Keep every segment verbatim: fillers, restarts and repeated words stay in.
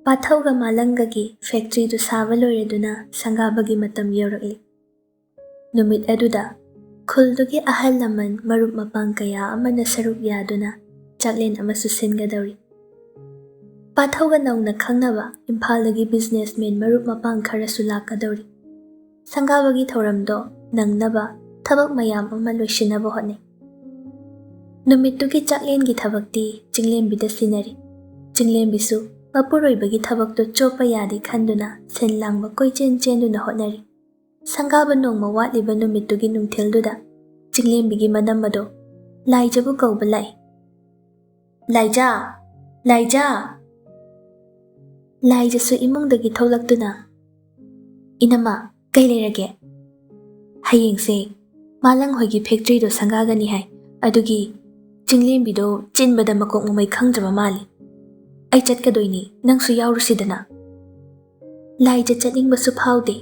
ꯄꯥꯊꯧꯒ ꯃꯥꯂꯪꯒꯒꯤ ꯐꯦꯛꯇ꯭ꯔꯤꯗꯨ ꯁꯥꯕ ꯂꯣꯏꯔꯗꯨꯅ ꯁꯪꯒꯥꯕꯒꯤ ꯃꯇꯝ ꯌꯧꯔꯛꯂꯤ꯫ ꯅꯨꯃꯤꯠ ꯑꯗꯨꯗ ꯈꯨꯜꯗꯨꯒꯤ ꯑꯍꯜ ꯂꯃꯟ, ꯃꯔꯨꯞ ꯃꯄꯥꯡ ꯀꯌꯥ ꯑꯃꯅ ꯁꯔꯨꯛ ꯌꯥꯗꯨꯅ ꯆꯥꯛꯂꯦꯟ ꯑꯃꯁꯨ ꯁꯤꯟꯒꯗꯧꯔꯤ꯫ ꯄꯥꯊꯧꯒ ꯅꯧꯅ ꯈꯪꯅꯕ ꯏꯝꯐꯥꯜꯗꯒꯤ ꯕꯤꯖꯤꯅꯦꯁꯃꯦꯟ ꯃꯔꯨꯞ ꯃꯄꯥꯡ ꯈꯔꯁꯨ ꯂꯥꯛꯀꯗꯧꯔꯤ꯫ ꯁꯪꯒꯥꯕꯒꯤ ꯊꯧꯔꯝꯗꯣ ꯅꯪꯅꯕ ꯊꯕꯛ ꯃꯌꯥꯝ ꯑꯃ ꯂꯣꯏꯁꯤꯟꯅꯕ ꯍꯣꯠꯅꯩ꯫ ꯅꯨꯃꯤꯠꯇꯨꯒꯤ ꯆꯥꯛꯂꯦꯟꯒꯤ ꯊꯕꯛꯇꯤ ꯆꯤꯡꯂꯦꯝꯕꯤꯗ ꯁꯤꯟꯅꯔꯤ꯫ ꯆꯤꯡꯂꯦꯝꯕꯤꯁꯨ ꯃꯄꯨꯔꯣꯏꯕꯒꯤ ꯊꯕꯛꯇꯣ ꯆꯣꯞꯄ ꯌꯥꯗꯦ ꯈꯟꯗꯨꯅ ꯁꯤꯟ ꯂꯥꯡꯕ ꯀꯣꯏꯆꯦꯟ ꯆꯦꯟꯗꯨꯅ ꯍꯣꯠꯅꯔꯤ꯫ ꯁꯪꯒꯥꯕ ꯅꯣꯡꯃ ꯋꯥꯠꯂꯤꯕ ꯅꯨꯃꯤꯠꯇꯨꯒꯤ ꯅꯨꯡꯊꯤꯜꯗꯨꯗ ꯆꯤꯡꯂꯦꯝꯕꯤꯒꯤ ꯃꯅꯝ ꯑꯗꯣ ꯂꯥꯏꯖꯕꯨ ꯀꯧꯕ ꯂꯥꯛꯏ꯫ "ꯂꯥꯏꯖꯥ! ꯂꯥꯏꯖꯥ!" ꯂꯥꯏꯖꯁꯨ ꯏꯃꯨꯡꯗꯒꯤ ꯊꯣꯛꯂꯛꯇꯨꯅ, "ꯏꯅꯝꯃ, ꯀꯩ ꯂꯩꯔꯒꯦ?" "ꯍꯌꯦꯡꯁꯦ ꯃꯥꯂꯪ ꯍꯣꯏꯒꯤ ꯐꯦꯛꯇ꯭ꯔꯤꯗꯣ ꯁꯪꯒꯥꯒꯅꯤ ꯍꯥꯏ, ꯑꯗꯨꯒꯤ ꯆꯤꯡꯂꯦꯝꯕꯤꯗꯣ ꯆꯤꯟꯕꯗ ꯃꯀꯣꯛ ꯃꯃꯩ ꯈꯪꯗ꯭ꯔꯕ ꯃꯥꯜꯂꯤ꯫ ꯑꯩ ꯆꯠꯀꯗꯣꯏꯅꯤ, ꯅꯪꯁꯨ ꯌꯥꯎꯔꯨꯁꯤꯗꯅ꯫" ꯂꯥꯏꯖ ꯆꯠꯅꯤꯡꯕꯁꯨ ꯐꯥꯎꯗꯦ꯫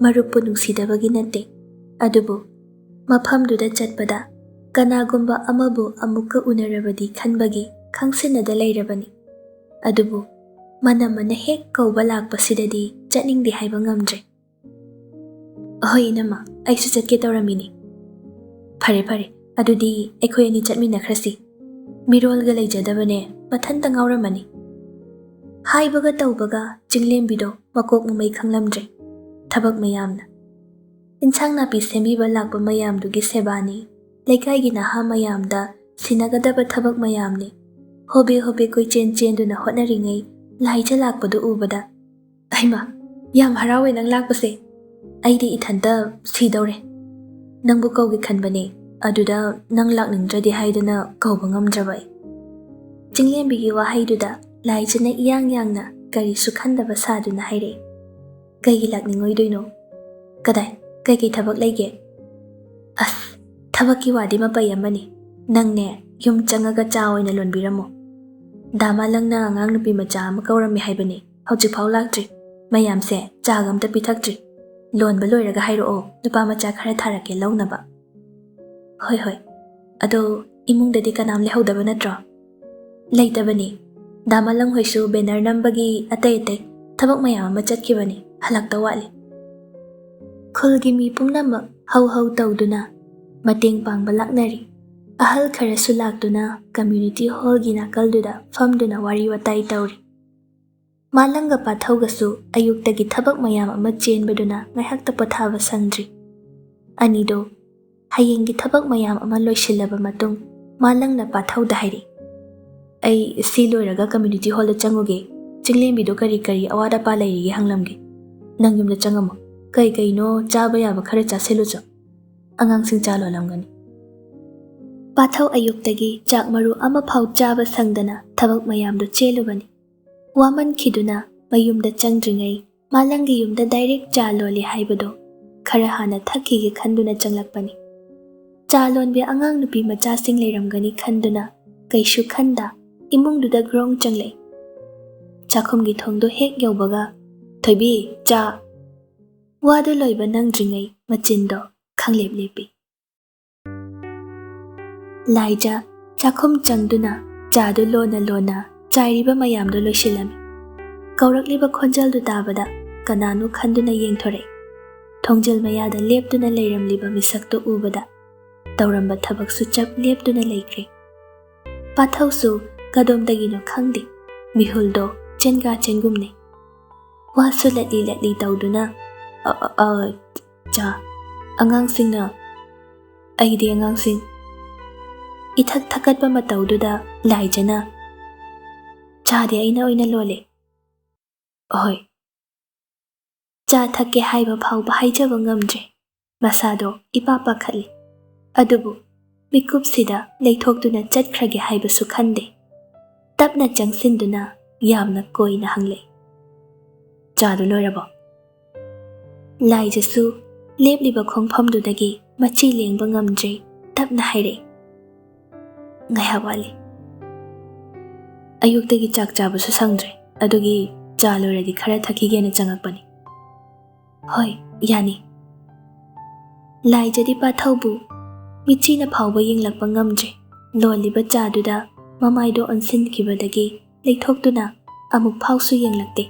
ꯃꯔꯨꯞꯄꯨ ꯅꯨꯡꯁꯤꯗꯕꯒꯤ ꯅꯠꯇꯦ, ꯑꯗꯨꯕꯨ ꯃꯐꯝꯗꯨꯗ ꯆꯠꯄꯗ ꯀꯅꯥꯒꯨꯝꯕ ꯑꯃꯕꯨ ꯑꯃꯨꯛꯀ ꯎꯅꯔꯕꯗꯤ ꯈꯟꯕꯒꯤ ꯈꯪꯁꯤꯟꯅꯗ ꯂꯩꯔꯕꯅꯤ꯫ ꯑꯗꯨꯕꯨ ꯃꯅꯝ ꯑꯃꯅ ꯍꯦꯛ ꯀꯧꯕ ꯂꯥꯛꯄꯁꯤꯗꯗꯤ ꯆꯠꯅꯤꯡꯗꯦ ꯍꯥꯏꯕ ꯉꯝꯗ꯭ꯔꯦ꯫ "ꯑꯍꯣꯏ ꯏꯅꯝꯃ, ꯑꯩꯁꯨ ꯆꯠꯀꯦ ꯇꯧꯔꯝꯃꯤꯅꯤ꯫" "ꯐꯔꯦ ꯐꯔꯦ, ꯑꯗꯨꯗꯤ ꯑꯩꯈꯣꯏ ꯑꯅꯤ ꯆꯠꯃꯤꯟꯅꯈ꯭ꯔꯁꯤ꯫ ꯃꯤꯔꯣꯜꯒ ꯂꯩꯖꯗꯕꯅꯦ, ꯃꯊꯟꯇ ꯉꯥꯎꯔꯝꯃꯅꯤ꯫" ꯍꯥꯏꯕꯒ ꯇꯧꯕꯒ ꯆꯤꯡꯂꯦꯝꯕꯤꯗꯣ ꯃꯀꯣꯛ ꯃꯃꯩ ꯈꯪꯂꯝꯗ꯭ꯔꯦ꯫ ꯊꯕꯛ ꯃꯌꯥꯝꯅ, ꯏꯟꯁꯥꯡ ꯅꯥꯄꯤ ꯁꯦꯝꯕꯤꯕ ꯂꯥꯛꯄ ꯃꯌꯥꯝꯗꯨꯒꯤ ꯁꯦꯕꯥꯅꯤ, ꯂꯩꯀꯥꯏꯒꯤ ꯅꯍꯥ ꯃꯌꯥꯝꯗ ꯁꯤꯟꯅꯒꯗꯕ ꯊꯕꯛ ꯃꯌꯥꯝꯅꯤ꯫ ꯍꯣꯕꯦ ꯍꯣꯕꯦ ꯀꯣꯏꯆꯦꯟ ꯆꯦꯟꯗꯨꯅ ꯍꯣꯠꯅꯔꯤꯉꯩ ꯂꯥꯏꯖ ꯂꯥꯛꯄꯗꯨ ꯎꯕꯗ, "ꯑꯩꯃ, ꯌꯥꯝ ꯍꯔꯥꯎꯋꯦ ꯅꯪ ꯂꯥꯛꯄꯁꯦ꯫ ꯑꯩꯗꯤ ꯏꯊꯟꯇ ꯁꯤꯗꯧꯔꯦ꯫ ꯅꯪꯕꯨ ꯀꯧꯒꯦ ꯈꯟꯕꯅꯦ, ꯑꯗꯨꯗ ꯅꯪ ꯂꯥꯛꯅꯤꯡꯗ꯭ꯔꯗꯤ ꯍꯥꯏꯗꯅ ꯀꯧꯕ ꯉꯝꯗ꯭ꯔꯕ ꯑꯩ꯫" ꯆꯤꯡꯂꯦꯝꯕꯤꯒꯤ ꯋꯥꯍꯩꯗꯨꯗ ꯂꯥꯏꯖꯅ ꯏꯌꯥꯡ ꯌꯥꯡꯅ ꯀꯔꯤꯁꯨ ꯈꯟꯗꯕ ꯁꯥꯗꯨꯅ ꯍꯥꯏꯔꯛꯏ꯫ "ꯀꯩꯒꯤ ꯂꯥꯛꯅꯤꯡꯉꯣꯏꯗꯣꯏꯅꯣ? ꯀꯗꯥꯏ, ꯀꯩꯀꯩ ꯊꯕꯛ ꯂꯩꯒꯦ?" "ꯑꯁ, ꯊꯕꯛꯀꯤ ꯋꯥꯗꯤ ꯃꯄꯩ ꯑꯃꯅꯤ꯫ ꯅꯪꯅꯦ, ꯌꯨꯝ ꯆꯪꯉꯒ ꯆꯥ ꯑꯣꯏꯅ ꯂꯣꯟꯕꯤꯔꯝꯃꯣ꯫ ꯗꯥ ꯃꯥꯂꯪꯅ ꯑꯉꯥꯡ ꯅꯨꯄꯤ ꯃꯆꯥ ꯑꯃ ꯀꯧꯔꯝꯃꯤ ꯍꯥꯏꯕꯅꯤ, ꯍꯧꯖꯤꯛꯐꯥꯎ ꯂꯥꯛꯇ꯭ꯔꯤ꯫ ꯃꯌꯥꯝꯁꯦ ꯆꯥꯒ ꯑꯝꯇ ꯄꯤꯊꯛꯇ꯭ꯔꯤ꯫ ꯂꯣꯟꯕ ꯂꯣꯏꯔꯒ ꯍꯥꯏꯔꯛꯑꯣ, ꯅꯨꯄꯥ ꯃꯆꯥ ꯈꯔ ꯊꯥꯔꯛꯀꯦ ꯂꯧꯅꯕ꯫" "ꯍꯣꯏ, ꯍꯣꯏ꯫ ꯑꯗꯣ ꯏꯃꯨꯡꯗꯗꯤ ꯀꯅꯥꯝ ꯂꯩꯍꯧꯗꯕ ꯅꯠꯇ꯭ꯔꯣ?" "ꯂꯩꯇꯕꯅꯤ꯫ ꯗꯥ ꯃꯥꯂꯪ ꯍꯣꯏꯁꯨ ꯕꯦꯅꯔ ꯅꯝꯕꯒꯤ ꯑꯇꯩ ꯑꯇꯩ ꯊꯕꯛ ꯃꯌꯥꯝ ꯑꯃ ꯆꯠꯈꯤꯕꯅꯤ, ꯍꯜꯂꯛꯇ ꯋꯥꯠꯂꯤ꯫ ꯈꯨꯜꯒꯤ ꯃꯤ ꯄꯨꯝꯅꯃꯛ ꯍꯧ ꯍꯧ ꯇꯧꯗꯨꯅ ꯃꯇꯦꯡ ꯄꯥꯡꯕ ꯂꯥꯛꯅꯔꯤ꯫ ꯑꯍꯜ ꯈꯔꯁꯨ ꯂꯥꯛꯇꯨꯅ ꯀꯝꯃ꯭ꯌꯨꯅꯤꯇꯤ ꯍꯣꯜꯒꯤ ꯅꯥꯀꯜꯗꯨꯗ ꯐꯝꯗꯨꯅ ꯋꯥꯔꯤ ꯋꯥꯇꯥꯏ ꯇꯧꯔꯤ꯫ ꯃꯥꯂꯪꯒ ꯄꯥꯊꯧꯒꯁꯨ ꯑꯌꯨꯛꯇꯒꯤ ꯊꯕꯛ ꯃꯌꯥꯝ ꯑꯃ ꯆꯦꯟꯕꯗꯨꯅ ꯉꯥꯏꯍꯥꯛꯇ ꯄꯣꯊꯥꯕ ꯁꯪꯗ꯭ꯔꯤ꯫ ꯑꯅꯤꯗꯣ ꯍꯌꯦꯡꯒꯤ ꯊꯕꯛ ꯃꯌꯥꯝ ꯑꯃ ꯂꯣꯏꯁꯤꯜꯂꯕ ꯃꯇꯨꯡ, ꯃꯥꯂꯪꯅ ꯄꯥꯊꯧꯗ ꯍꯥꯏꯔꯛꯏ, "ꯑꯩ ꯁꯤ ꯂꯣꯏꯔꯒ ꯀꯝꯃ꯭ꯌꯨꯅꯤꯇꯤ ꯍꯣꯜꯗ ꯆꯪꯉꯨꯒꯦ, ꯆꯤꯡꯂꯦꯝꯕꯤꯗꯣ ꯀꯔꯤ ꯀꯔꯤ ꯑꯋꯥꯠ ꯑꯄꯥ ꯂꯩꯔꯤꯒꯦ ꯍꯪꯂꯝꯒꯦ꯫ ꯅꯪ ꯌꯨꯝꯗ ꯆꯪꯉꯝꯃꯣ, ꯀꯩ ꯀꯩꯅꯣ ꯆꯥꯕ ꯌꯥꯕ ꯈꯔ ꯆꯥꯁꯤꯜꯂꯨꯆꯣ꯫ ꯑꯉꯥꯡꯁꯤꯡ ꯆꯥ ꯂꯣꯜꯂꯝꯒꯅꯤ"꯫ ꯄꯥꯊꯧ ꯑꯌꯨꯛꯇꯒꯤ ꯆꯥꯛ ꯃꯔꯨ ꯑꯃꯐꯥꯎ ꯆꯥꯕ ꯁꯪꯗꯅ ꯊꯕꯛ ꯃꯌꯥꯝꯗꯨ ꯆꯦꯜꯂꯨꯕꯅꯤ꯫ ꯋꯥꯃꯟꯈꯤꯗꯨꯅ ꯃꯌꯨꯝꯗ ꯆꯪꯗ꯭ꯔꯤꯉꯩ ꯃꯥꯂꯪꯒꯤ ꯌꯨꯝꯗ ꯗꯥꯏꯔꯦꯛ ꯆꯥ ꯂꯣꯜꯂꯤ ꯍꯥꯏꯕꯗꯣ ꯈꯔ ꯍꯥꯟꯅ ꯊꯛꯈꯤꯒꯦ ꯈꯟꯗꯨꯅ ꯆꯪꯂꯛꯄꯅꯤ꯫ ꯆꯥ ꯂꯣꯟꯕꯤ ꯑꯉꯥꯡ ꯅꯨꯄꯤ ꯃꯆꯥꯁꯤꯡ ꯂꯩꯔꯝꯒꯅꯤ ꯈꯟꯗꯨꯅ ꯀꯩꯁꯨ ꯈꯟꯗ ꯏꯃꯨꯡꯗꯨꯗ ꯒ꯭ꯔꯣꯡ ꯆꯪꯂꯛꯏ꯫ ꯆꯥꯛꯈꯨꯝꯒꯤ ꯊꯣꯡꯗꯣ ꯍꯦꯛ ꯌꯧꯕꯒ, "ꯊꯣꯏꯕꯤ, ꯆꯥ!" ꯋꯥꯗꯨ ꯂꯣꯏꯕ ꯅꯪꯗ꯭ꯔꯤꯉꯩ ꯃꯆꯤꯟꯗꯣ ꯈꯪꯂꯦꯞ ꯂꯦꯞꯄꯤ꯫ ꯂꯥꯏꯖ ꯆꯥꯛꯈꯨꯝ ꯆꯪꯗꯨꯅ ꯆꯥꯗꯨ ꯂꯣꯟꯅ ꯂꯣꯟꯅ ꯆꯥꯏꯔꯤꯕ ꯃꯌꯥꯝꯗꯨ ꯂꯣꯏꯁꯤꯜꯂꯝꯃꯤ꯫ ꯀꯧꯔꯛꯂꯤꯕ ꯈꯣꯟꯖꯦꯜꯗꯨ ꯇꯥꯕꯗ ꯀꯅꯥꯅꯣ ꯈꯟꯗꯨꯅ ꯌꯦꯡꯊꯣꯔꯛꯏ꯫ ꯊꯣꯡꯖꯤꯜ ꯃꯌꯥꯗ ꯂꯦꯞꯇꯨꯅ ꯂꯩꯔꯝꯂꯤꯕ ꯃꯤꯁꯛꯇꯨ ꯎꯕꯗ ꯇꯧꯔꯝꯕ ꯊꯕꯛꯁꯨ ꯆꯞ ꯂꯦꯞꯇꯨꯅ ꯂꯩꯈ꯭ꯔꯦ꯫ ꯄꯥꯊꯧꯁꯨ ꯀꯗꯣꯝꯗꯒꯤꯅꯣ ꯈꯪꯗꯦ, ꯃꯤꯍꯨꯜꯗꯣ ꯆꯦꯟꯒꯥ ꯆꯦꯟꯒꯨꯝꯅꯩ꯫ ꯋꯥꯁꯨ ꯂꯠꯂꯤ ꯂꯠꯂꯤ ꯇꯧꯗꯨꯅ, "ꯑ, ꯑ, ꯑ, ꯆꯥ, ꯑꯉꯥꯡꯁꯤꯡꯅ, ꯑꯩꯗꯤ ꯑꯉꯥꯡꯁꯤꯡ"꯫ ꯏꯊꯛ ꯊꯛꯀꯠꯄ ꯃꯇꯧꯗꯨꯗ ꯂꯥꯏꯖꯅ, "ꯆꯥꯗꯤ ꯑꯩꯅ ꯑꯣꯏꯅ ꯂꯣꯜꯂꯦ"꯫ "ꯑꯍꯣꯏ"꯫ ꯆꯥ ꯊꯛꯀꯦ ꯍꯥꯏꯕ ꯐꯥꯎꯕ ꯍꯥꯏꯖꯕ ꯉꯝꯗ꯭ꯔꯦ꯫ ꯃꯁꯥꯗꯣ ꯏꯄꯥ ꯄꯥꯈꯠꯂꯤ꯫ ꯑꯗꯨꯕꯨ ꯃꯤꯀꯨꯞꯁꯤꯗ ꯂꯩꯊꯣꯛꯇꯨꯅ ꯆꯠꯈ꯭ꯔꯒꯦ ꯍꯥꯏꯕꯁꯨ ꯈꯟꯗꯦ꯫ ꯇꯞꯅ ꯆꯪꯁꯤꯟꯗꯨꯅ ꯌꯥꯝꯅ ꯀꯣꯏꯅ ꯍꯪꯂꯛꯏ, "ꯆꯥꯗꯨ ꯂꯣꯏꯔꯕꯣ?" ꯂꯥꯏꯖꯁꯨ ꯂꯦꯞꯂꯤꯕ ꯈꯣꯡꯐꯝꯗꯨꯗꯒꯤ ꯃꯆꯤ ꯂꯦꯡꯕ ꯉꯝꯗ꯭ꯔꯦ, ꯇꯞꯅ ꯍꯥꯏꯔꯛꯏ, "ꯉꯥꯏꯍꯥꯛ ꯋꯥꯠꯂꯤ꯫ ꯑꯌꯨꯛꯇꯒꯤ ꯆꯥꯛ ꯆꯥꯕꯁꯨ ꯁꯪꯗ꯭ꯔꯦ, ꯑꯗꯨꯒꯤ ꯆꯥ ꯂꯣꯏꯔꯗꯤ ꯈꯔ ꯊꯛꯈꯤꯒꯦꯅ ꯆꯪꯉꯛꯄꯅꯤ"꯫ "ꯍꯣꯏ, ꯌꯥꯅꯤ"꯫ ꯂꯥꯏꯖꯗꯤ ꯄꯥꯊꯧꯕꯨ ꯃꯤꯠꯆꯤꯅ ꯐꯥꯎꯕ ꯌꯦꯡꯂꯛꯄ ꯉꯝꯗ꯭ꯔꯦ꯫ ꯂꯣꯜꯂꯤꯕ ꯆꯥꯗꯨꯗ ꯃꯃꯥꯏꯗꯣ ꯑꯣꯟꯁꯤꯟꯈꯤꯕꯗꯒꯤ ꯂꯩꯊꯣꯛꯇꯨꯅ ꯑꯃꯨꯛ ꯐꯥꯎꯁꯨ ꯌꯦꯡꯂꯛꯇꯦ꯫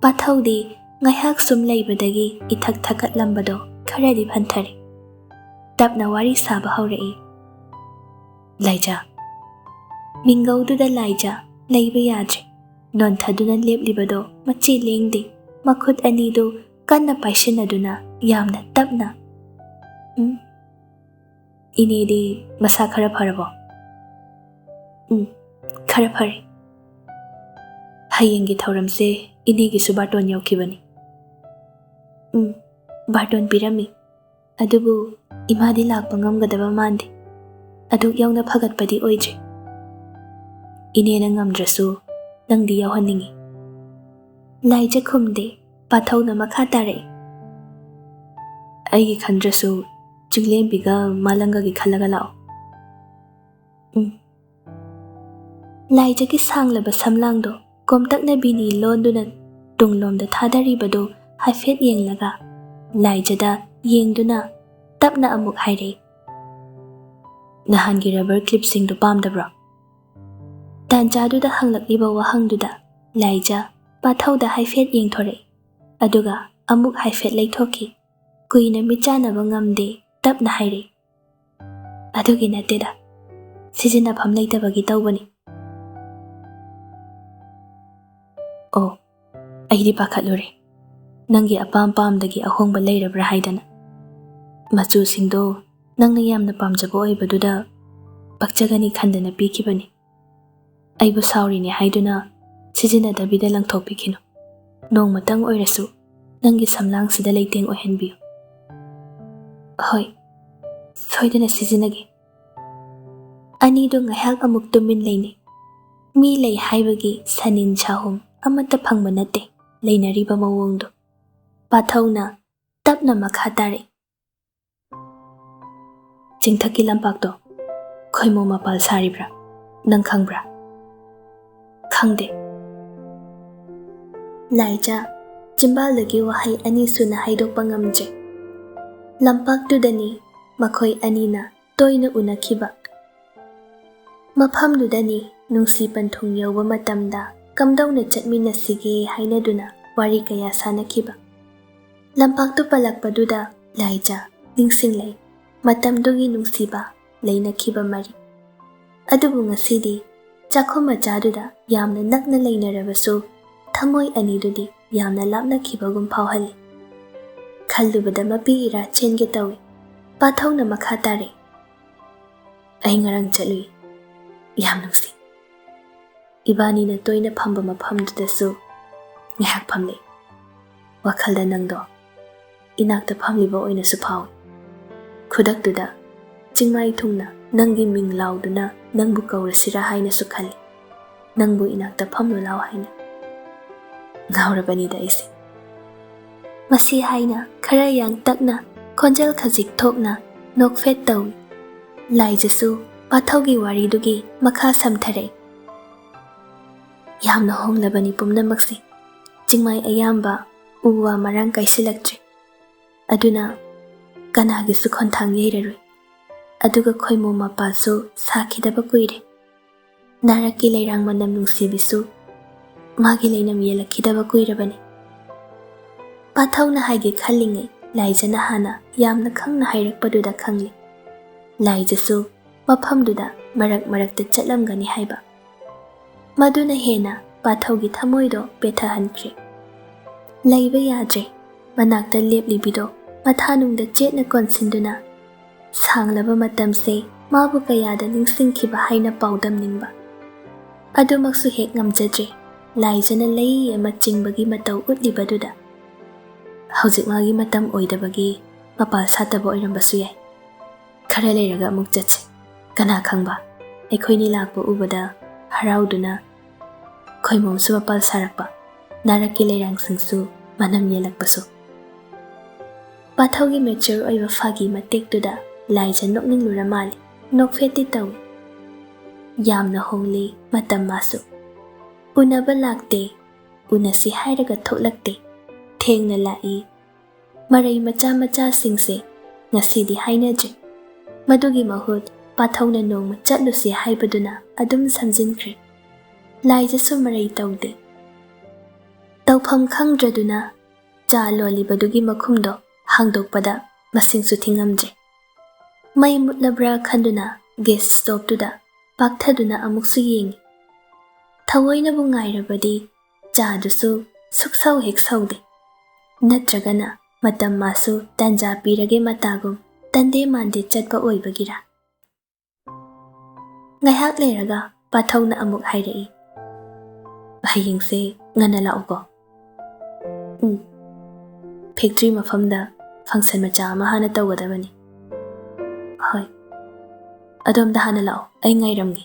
ꯄꯥꯊꯧꯗꯤ ꯉꯥꯏꯍꯥꯛ ꯁꯨꯝ ꯂꯩꯕꯗꯒꯤ ꯏꯊꯛ ꯊꯛꯀꯠꯂꯝꯕꯗꯣ ꯈꯔꯗꯤ ꯐꯟꯊꯔꯦ꯫ ꯇꯞꯅ ꯋꯥꯔꯤ ꯁꯥꯕ ꯍꯧꯔꯛꯏ꯫ "ꯂꯥꯏꯖꯥ꯫" ꯃꯤꯡꯒꯧꯗꯨꯗ ꯂꯥꯏꯖꯥ ꯂꯩꯕ ꯌꯥꯗ꯭ꯔꯦ꯫ ꯅꯣꯟꯊꯗꯨꯅ ꯂꯦꯞꯂꯤꯕꯗꯣ ꯃꯆꯤ ꯂꯦꯡꯗꯦ꯫ ꯃꯈꯨꯠ ꯑꯅꯤꯗꯨ ꯀꯟꯅ ꯄꯥꯏꯁꯤꯟꯅꯗꯨꯅ ꯌꯥꯝꯅ ꯇꯞꯅ, "ꯎꯝ?" "ꯏꯅꯦꯗꯤ ꯃꯁꯥ ꯈꯔ ꯐꯔꯕꯣ?" "ꯎꯝ, ꯈꯔ ꯐꯔꯦ꯫ ꯍꯌꯦꯡꯒꯤ ꯊꯧꯔꯝꯁꯦ ꯏꯅꯦꯒꯤꯁꯨ ꯕꯥꯔꯇꯣꯟ ꯌꯧꯈꯤꯕꯅꯤ꯫" "ꯎꯝ, ꯕꯥꯔꯇꯣꯟ ꯄꯤꯔꯝꯃꯤ꯫ ꯑꯗꯨꯕꯨ ꯏꯃꯥꯗꯤ ꯂꯥꯛꯄ ꯉꯝꯒꯗꯕ ꯃꯥꯟꯗꯦ꯫ ꯑꯗꯨꯛ ꯌꯧꯅ ꯐꯒꯠꯄꯗꯤ ꯑꯣꯏꯗ꯭ꯔꯤ꯫" "ꯏꯅꯦꯅ ꯉꯝꯗ꯭ꯔꯁꯨ ꯅꯪꯗꯤ ꯌꯥꯎꯍꯟꯅꯤꯡꯏ꯫" ꯂꯥꯏꯖ ꯈꯨꯝꯗꯦ꯫ ꯄꯥꯊꯧꯅ ꯃꯈꯥ ꯇꯥꯔꯛꯏ꯫ "ꯑꯩꯒꯤ ꯈꯟꯗ꯭ꯔꯁꯨ ꯆꯤꯡꯂꯦꯝꯕꯤꯒ ꯃꯥꯂꯪꯒꯒꯤ ꯈꯜꯂꯒ ꯂꯥꯛꯑꯣ꯫" "ꯎꯝ꯫" ꯂꯥꯏꯖꯒꯤ ꯁꯥꯡꯂꯕ ꯁꯝꯂꯥꯡꯗꯣ ꯀꯣꯝꯇꯛꯅ ꯕꯤꯅꯤ ꯂꯣꯟꯗꯨꯅ ꯇꯨꯡꯂꯣꯝꯗ ꯊꯥꯗꯔꯤꯕꯗꯨ ꯍꯥꯏꯐꯦꯠ ꯌꯦꯡꯂꯒ, ꯂꯥꯏꯖꯗ ꯌꯦꯡꯗꯨꯅ ꯇꯞꯅ ꯑꯃꯨꯛ ꯍꯥꯏꯔꯛꯏ꯫ "ꯅꯍꯥꯟꯒꯤ ꯔꯕꯔ ꯀ꯭ꯂꯤꯞꯁꯤꯡꯗꯨ ꯄꯥꯝꯗꯕ꯭ꯔꯣ?" ꯇꯥꯟꯖꯥꯗꯨꯗ ꯍꯪꯂꯛꯂꯤꯕ ꯋꯥꯍꯪꯗꯨꯗ ꯂꯥꯏꯖ ꯄꯥꯊꯧꯗ ꯍꯥꯏꯐꯦꯠ ꯌꯦꯡꯊꯣꯔꯛꯏ꯫ ꯑꯗꯨꯒ ꯑꯃꯨꯛ ꯍꯥꯏꯐꯦꯠ ꯂꯩꯊꯣꯛꯈꯤ꯫ ꯀꯨꯏꯅ ꯃꯤꯠ ꯆꯥꯟꯅꯕ ꯉꯝꯗꯦ, ꯇꯞꯅ ꯍꯥꯏꯔꯛꯏ꯫ "ꯑꯗꯨꯒꯤ ꯅꯠꯇꯦꯗ, ꯁꯤꯖꯤꯟꯅꯐꯝ ꯂꯩꯇꯕꯒꯤ ꯇꯧꯕꯅꯤ꯫" "ꯑꯣ, ꯑꯩꯗꯤ ꯄꯥꯈꯠꯂꯨꯔꯦ, ꯅꯪꯒꯤ ꯑꯄꯥꯝ ꯄꯥꯝꯗꯒꯤ ꯑꯍꯣꯡꯕ ꯂꯩꯔꯕ꯭ꯔꯥ ꯍꯥꯏꯗꯅ꯫ ꯃꯆꯨꯁꯤꯡꯗꯣ ꯅꯪꯅ ꯌꯥꯝꯅ ꯄꯥꯝꯖꯕ ꯑꯣꯏꯕꯗꯨꯗ ꯄꯛꯆꯒꯅꯤ ꯈꯟꯗꯅ ꯄꯤꯈꯤꯕꯅꯤ꯫ ꯑꯩꯕꯨ ꯁꯥꯎꯔꯤꯅꯦ ꯍꯥꯏꯗꯨꯅ ꯁꯤꯖꯤꯟꯅꯗꯕꯤꯗ ꯂꯪꯊꯣꯛꯄꯤꯈꯤꯅꯨ꯫ ꯅꯣꯡꯃꯇꯪ ꯑꯣꯏꯔꯁꯨ ꯅꯪꯒꯤ ꯁꯝꯂꯥꯡꯁꯤꯗ ꯂꯩꯇꯦꯡ ꯑꯣꯏꯍꯟꯕꯤꯌꯨ꯫" "ꯍꯣꯏ, ꯁꯣꯏꯗꯅ ꯁꯤꯖꯤꯟꯅꯒꯦ꯫" ꯑꯅꯤꯗꯨ ꯉꯥꯏꯍꯥꯛ ꯑꯃꯨꯛ ꯇꯨꯃꯤꯟ ꯂꯩꯅꯩ꯫ ꯃꯤ ꯂꯩ ꯍꯥꯏꯕꯒꯤ ꯁꯅꯤꯟ ꯁꯥꯍꯨꯝ ꯑꯃꯠꯇ ꯐꯪꯕ ꯅꯠꯇꯦ ꯂꯩꯅꯔꯤꯕ ꯃꯑꯣꯡꯗꯨ꯫ ꯄꯥꯊꯧꯅ ꯇꯞꯅ ꯃꯈꯥ ꯇꯥꯔꯛꯏ꯫ "ꯆꯤꯡꯊꯛꯀꯤ ꯂꯝꯄꯥꯛꯇꯣ ꯈꯣꯏꯃꯨ ꯃꯄꯥꯜ ꯁꯥꯔꯤꯕ꯭ꯔꯥ? ꯅꯪ ꯈꯪꯕ꯭ꯔꯥ?" "ꯈꯪꯗꯦ꯫" ꯂꯥꯏꯖ ꯆꯤꯝꯕꯥꯜꯗꯒꯤ ꯋꯥꯍꯩ ꯑꯅꯤ ꯁꯨꯅ ꯍꯥꯏꯗꯣꯛꯄ ꯉꯝꯗ꯭ꯔꯦ꯫ ꯂꯝꯄꯥꯛꯇꯨꯗꯅꯤ ꯃꯈꯣꯏ ꯑꯅꯤꯅ ꯇꯣꯏꯅ ꯎꯅꯈꯤꯕ꯫ ꯃꯐꯝꯗꯨꯗꯅꯤ ꯅꯨꯡꯁꯤ ꯄꯟꯊꯨꯡ ꯌꯧꯕ ꯃꯇꯝꯗ ꯀꯝꯗꯧꯅ ꯆꯠꯃꯤꯟꯅꯁꯤꯒꯦ ꯍꯥꯏꯅꯗꯨꯅ ꯋꯥꯔꯤ ꯀꯌꯥ ꯁꯥꯅꯈꯤꯕ꯫ ꯂꯝꯄꯥꯛꯇꯨ ꯄꯜꯂꯛꯄꯗꯨꯗ ꯂꯥꯏꯖ ꯅꯤꯡꯁꯤꯡꯂꯛꯏ ꯃꯇꯝꯗꯨꯒꯤ ꯅꯨꯡꯁꯤꯕ ꯂꯩꯅꯈꯤꯕ ꯃꯔꯤ꯫ ꯑꯗꯨꯕꯨ ꯉꯁꯤꯗꯤ ꯆꯥꯛꯈꯨꯝ ꯃꯆꯥꯗꯨꯗ ꯌꯥꯝꯅ ꯅꯛꯅ ꯂꯩꯅꯔꯕꯁꯨ ꯊꯃꯣꯏ ꯑꯅꯤꯗꯨꯗꯤ ꯌꯥꯝꯅ ꯂꯥꯞꯅꯈꯤꯕꯒꯨꯝ ꯐꯥꯎꯍꯜꯂꯤ꯫ ꯈꯜꯂꯨꯕꯗ ꯃꯄꯤ ꯏꯔꯥ ꯆꯦꯟꯒꯦ ꯇꯧꯏ꯫ ꯄꯥꯊꯧꯅ ꯃꯈꯥ ꯇꯥꯔꯛꯏ, "ꯑꯩ ꯉꯔꯥꯡ ꯆꯠꯂꯨꯏ꯫ ꯌꯥꯝ ꯅꯨꯡꯁꯤ꯫ ꯏꯕꯥꯅꯤꯅ ꯇꯣꯏꯅ ꯐꯝꯕ ꯃꯐꯝꯗꯨꯗꯁꯨ ꯉꯥꯏꯍꯥꯛ ꯐꯝꯂꯦ꯫ ꯋꯥꯈꯜꯗ ꯅꯪꯗꯣ ꯏꯅꯥꯛꯇ ꯐꯝꯂꯤꯕ ꯑꯣꯏꯅꯁꯨ ꯐꯥꯎꯏ꯫ ꯈꯨꯗꯛꯇꯨꯗ ꯆꯤꯡꯃꯥꯏ ꯊꯨꯡꯅ ꯅꯪꯒꯤ ꯃꯤꯡ ꯂꯥꯎꯗꯨꯅ ꯅꯪꯕꯨ ꯀꯧꯔꯁꯤꯔꯥ ꯍꯥꯏꯅꯁꯨ ꯈꯜꯂꯤ꯫ ꯅꯪꯕꯨ ꯏꯅꯥꯛꯇ ꯐꯝꯂꯨ ꯂꯥꯎ ꯍꯥꯏꯅ꯫ ꯉꯥꯎꯔꯕꯅꯤꯗ ꯑꯩꯁꯦ꯫" ꯃꯁꯤ ꯍꯥꯏꯅ ꯈꯔ ꯌꯥꯡꯇꯛꯅ, ꯈꯣꯟꯖꯦꯜ ꯈꯖꯤꯛ ꯊꯣꯛꯅ ꯅꯣꯛꯐꯦꯠ ꯇꯧꯏ꯫ ꯂꯥꯏꯖꯁꯨ ꯄꯥꯊꯧꯒꯤ ꯋꯥꯔꯤꯗꯨꯒꯤ ꯃꯈꯥ ꯁꯝꯊꯔꯛꯏ꯫ "ꯌꯥꯝꯅ ꯍꯣꯡꯂꯕꯅꯤ ꯄꯨꯝꯅꯃꯛꯁꯦ꯫ ꯆꯤꯡꯃꯥꯏ ꯑꯌꯥꯝꯕ ꯎ ꯋꯥ ꯃꯔꯥꯡ ꯀꯥꯏꯁꯤꯜꯂꯛꯇ꯭ꯔꯦ꯫ ꯑꯗꯨꯅ ꯀꯅꯥꯒꯤꯁꯨ ꯈꯣꯟꯊꯥꯡ ꯌꯩꯔꯔꯣꯏ꯫ ꯑꯗꯨꯒ ꯈꯣꯏꯃꯣ ꯃꯄꯥꯜꯁꯨ ꯁꯥꯈꯤꯗꯕ ꯀꯨꯏꯔꯦ꯫ ꯅꯥꯔꯛꯀꯤ ꯂꯩꯔꯥꯡ ꯃꯅꯝ ꯅꯨꯡꯁꯤꯕꯤꯁꯨ ꯃꯥꯒꯤ ꯂꯩꯅꯝ ꯌꯦꯜꯂꯛꯈꯤꯗꯕ ꯀꯨꯏꯔꯕꯅꯤ꯫" ꯄꯥꯊꯧꯅ ꯍꯥꯏꯒꯦ ꯈꯜꯂꯤꯉꯩ ꯂꯥꯏꯖꯅ ꯍꯥꯟꯅ ꯌꯥꯝꯅ ꯈꯪꯅ ꯍꯥꯏꯔꯛꯄꯗꯨꯗ ꯈꯪꯂꯦ꯫ ꯂꯥꯏꯖꯁꯨ ꯃꯐꯝꯗꯨꯗ ꯃꯔꯛ ꯃꯔꯛꯇ ꯆꯠꯂꯝꯒꯅꯤ ꯍꯥꯏꯕ꯫ ꯃꯗꯨꯅ ꯍꯦꯟꯅ ꯄꯥꯊꯧꯒꯤ ꯊꯃꯣꯏꯗꯣ ꯄꯦꯊꯍꯟꯈ꯭ꯔꯦ꯫ ꯂꯩꯕ ꯌꯥꯗ꯭ꯔꯦ꯫ ꯃꯅꯥꯛꯇ ꯂꯦꯞꯂꯤꯕꯤꯗꯣ ꯃꯊꯥꯅꯨꯡꯗ ꯆꯦꯠꯅ ꯀꯣꯟꯁꯤꯟꯗꯨꯅ ꯁꯥꯡꯂꯕ ꯃꯇꯝꯁꯦ ꯃꯥꯕꯨ ꯀꯌꯥꯗ ꯅꯤꯡꯁꯤꯡꯈꯤꯕ ꯍꯥꯏꯅ ꯄꯥꯎꯗꯝꯅꯤꯡꯕ꯫ ꯑꯗꯨꯃꯛꯁꯨ ꯍꯦꯛ ꯉꯝꯖꯗ꯭ꯔꯦ꯫ ꯂꯥꯏꯖꯅ ꯂꯩ ꯑꯃ ꯆꯤꯡꯕꯒꯤ ꯃꯇꯧ ꯎꯠꯂꯤꯕꯗꯨꯗ꯫ "ꯍꯧꯖꯤꯛ ꯃꯥꯒꯤ ꯃꯇꯝ ꯑꯣꯏꯗꯕꯒꯤ ꯃꯄꯥꯜ ꯁꯥꯠꯇꯕ ꯑꯣꯏꯔꯝꯕꯁꯨ ꯌꯥꯏ꯫ ꯈꯔ ꯂꯩꯔꯒ ꯑꯃꯨꯛ ꯆꯠꯁꯤ꯫ ꯀꯅꯥ ꯈꯪꯕ, ꯑꯩꯈꯣꯏꯅꯤ ꯂꯥꯛꯄ ꯎꯕꯗ ꯍꯔꯥꯎꯗꯨꯅ ꯈꯣꯏꯃꯣꯝꯁꯨ ꯃꯄꯥꯜ ꯁꯥꯔꯛꯄ, ꯅꯥꯔꯛꯀꯤ ꯂꯩꯔꯥꯡꯁꯤꯡꯁꯨ ꯃꯅꯝ ꯌꯦꯜꯂꯛꯄꯁꯨ꯫" ꯄꯥꯊꯧꯒꯤ mature ꯑꯣꯏꯕ ꯐꯥꯒꯤ ꯃꯇꯦꯛꯇꯨꯗ ꯂꯥꯏꯖ ꯅꯣꯛꯅꯤꯡꯂꯨꯔ ꯃꯥꯜꯂꯦ꯫ ꯅꯣꯛꯐꯦꯠꯇꯤ ꯇꯧꯏ꯫ "ꯌꯥꯝꯅ ꯍꯣꯡꯂꯦ ꯃꯇꯝ ꯃꯥꯁꯨ꯫ ꯎꯅꯕ ꯂꯥꯛꯇꯦ, ꯎꯅꯁꯤ ꯍꯥꯏꯔꯒ ꯊꯣꯛꯂꯛꯇꯦ꯫ ꯊꯦꯡꯅ ꯂꯥꯛꯏ꯫ ꯃꯔꯩ ꯃꯆꯥ ꯃꯆꯥꯁꯤꯡꯁꯦ ꯉꯁꯤꯗꯤ ꯍꯥꯏꯅꯗ꯭ꯔꯦ꯫ ꯃꯗꯨꯒꯤ ꯃꯍꯨꯠ ꯄꯥꯊꯧꯅ ꯅꯣꯡꯃ ꯆꯠꯂꯨꯁꯤ ꯍꯥꯏꯕꯗꯨꯅ ꯑꯗꯨꯝ ꯁꯝꯖꯤꯟꯈ꯭ꯔꯦ꯫ ꯂꯥꯏꯖꯁꯨ ꯃꯔꯩ ꯇꯧꯗꯦ꯫ ꯇꯧꯐꯝ ꯈꯪꯗ꯭ꯔꯗꯨꯅ ꯆꯥ ꯂꯣꯜꯂꯤꯕꯗꯨꯒꯤ ꯃꯈꯨꯝꯗꯣ ꯍꯥꯡꯗꯣꯛꯄꯗ ꯃꯁꯤꯡꯁꯨ ꯊꯤꯉꯝꯗ꯭ꯔꯦ꯫ ꯃꯩ ꯃꯨꯠꯂꯕ꯭ꯔꯥ ꯈꯟꯗꯨꯅ ꯒꯦꯁ ꯁ꯭ꯇꯣꯞꯇꯨꯗ ꯄꯥꯛꯊꯗꯨꯅ ꯑꯃꯨꯛꯁꯨ ꯌꯦꯡꯉꯤ꯫ ꯊꯑꯣꯏꯅꯕꯨ ꯉꯥꯏꯔꯕꯗꯤ ꯆꯥꯗꯨꯁꯨ ꯁꯨꯛꯁꯧ ꯍꯦꯛ ꯁꯧꯗꯦ꯫ ꯅꯠꯇ꯭ꯔꯒꯅ ꯃꯇꯝ ꯃꯥꯁꯨ ꯇꯟꯖꯥ ꯄꯤꯔꯒꯦ ꯃꯇꯥꯒꯨꯝ ꯇꯟꯗꯦ ꯃꯥꯟꯗꯦ ꯆꯠꯄ ꯑꯣꯏꯕꯒꯤꯔꯥ? ꯉꯥꯏꯍꯥꯛ ꯂꯩꯔꯒ ꯄꯥꯊꯧꯅ ꯑꯃꯨꯛ ꯍꯥꯏꯔꯛꯏ, "ꯍꯌꯦꯡꯁꯦ ꯉꯟꯅ ꯂꯥꯛꯎꯀꯣ꯫ ꯎꯝ, ꯐꯦꯛꯇ꯭ꯔꯤ ꯃꯐꯝꯗ ꯐꯪꯁꯟ ꯃꯆꯥ ꯑꯃ ꯍꯥꯟꯅ ꯇꯧꯒꯗꯕꯅꯤ꯫ ꯍꯣꯏ, ꯑꯗꯣꯝꯗ ꯍꯥꯟꯅ ꯂꯥꯛꯑꯣ, ꯑꯩ ꯉꯥꯏꯔꯝꯒꯦ꯫"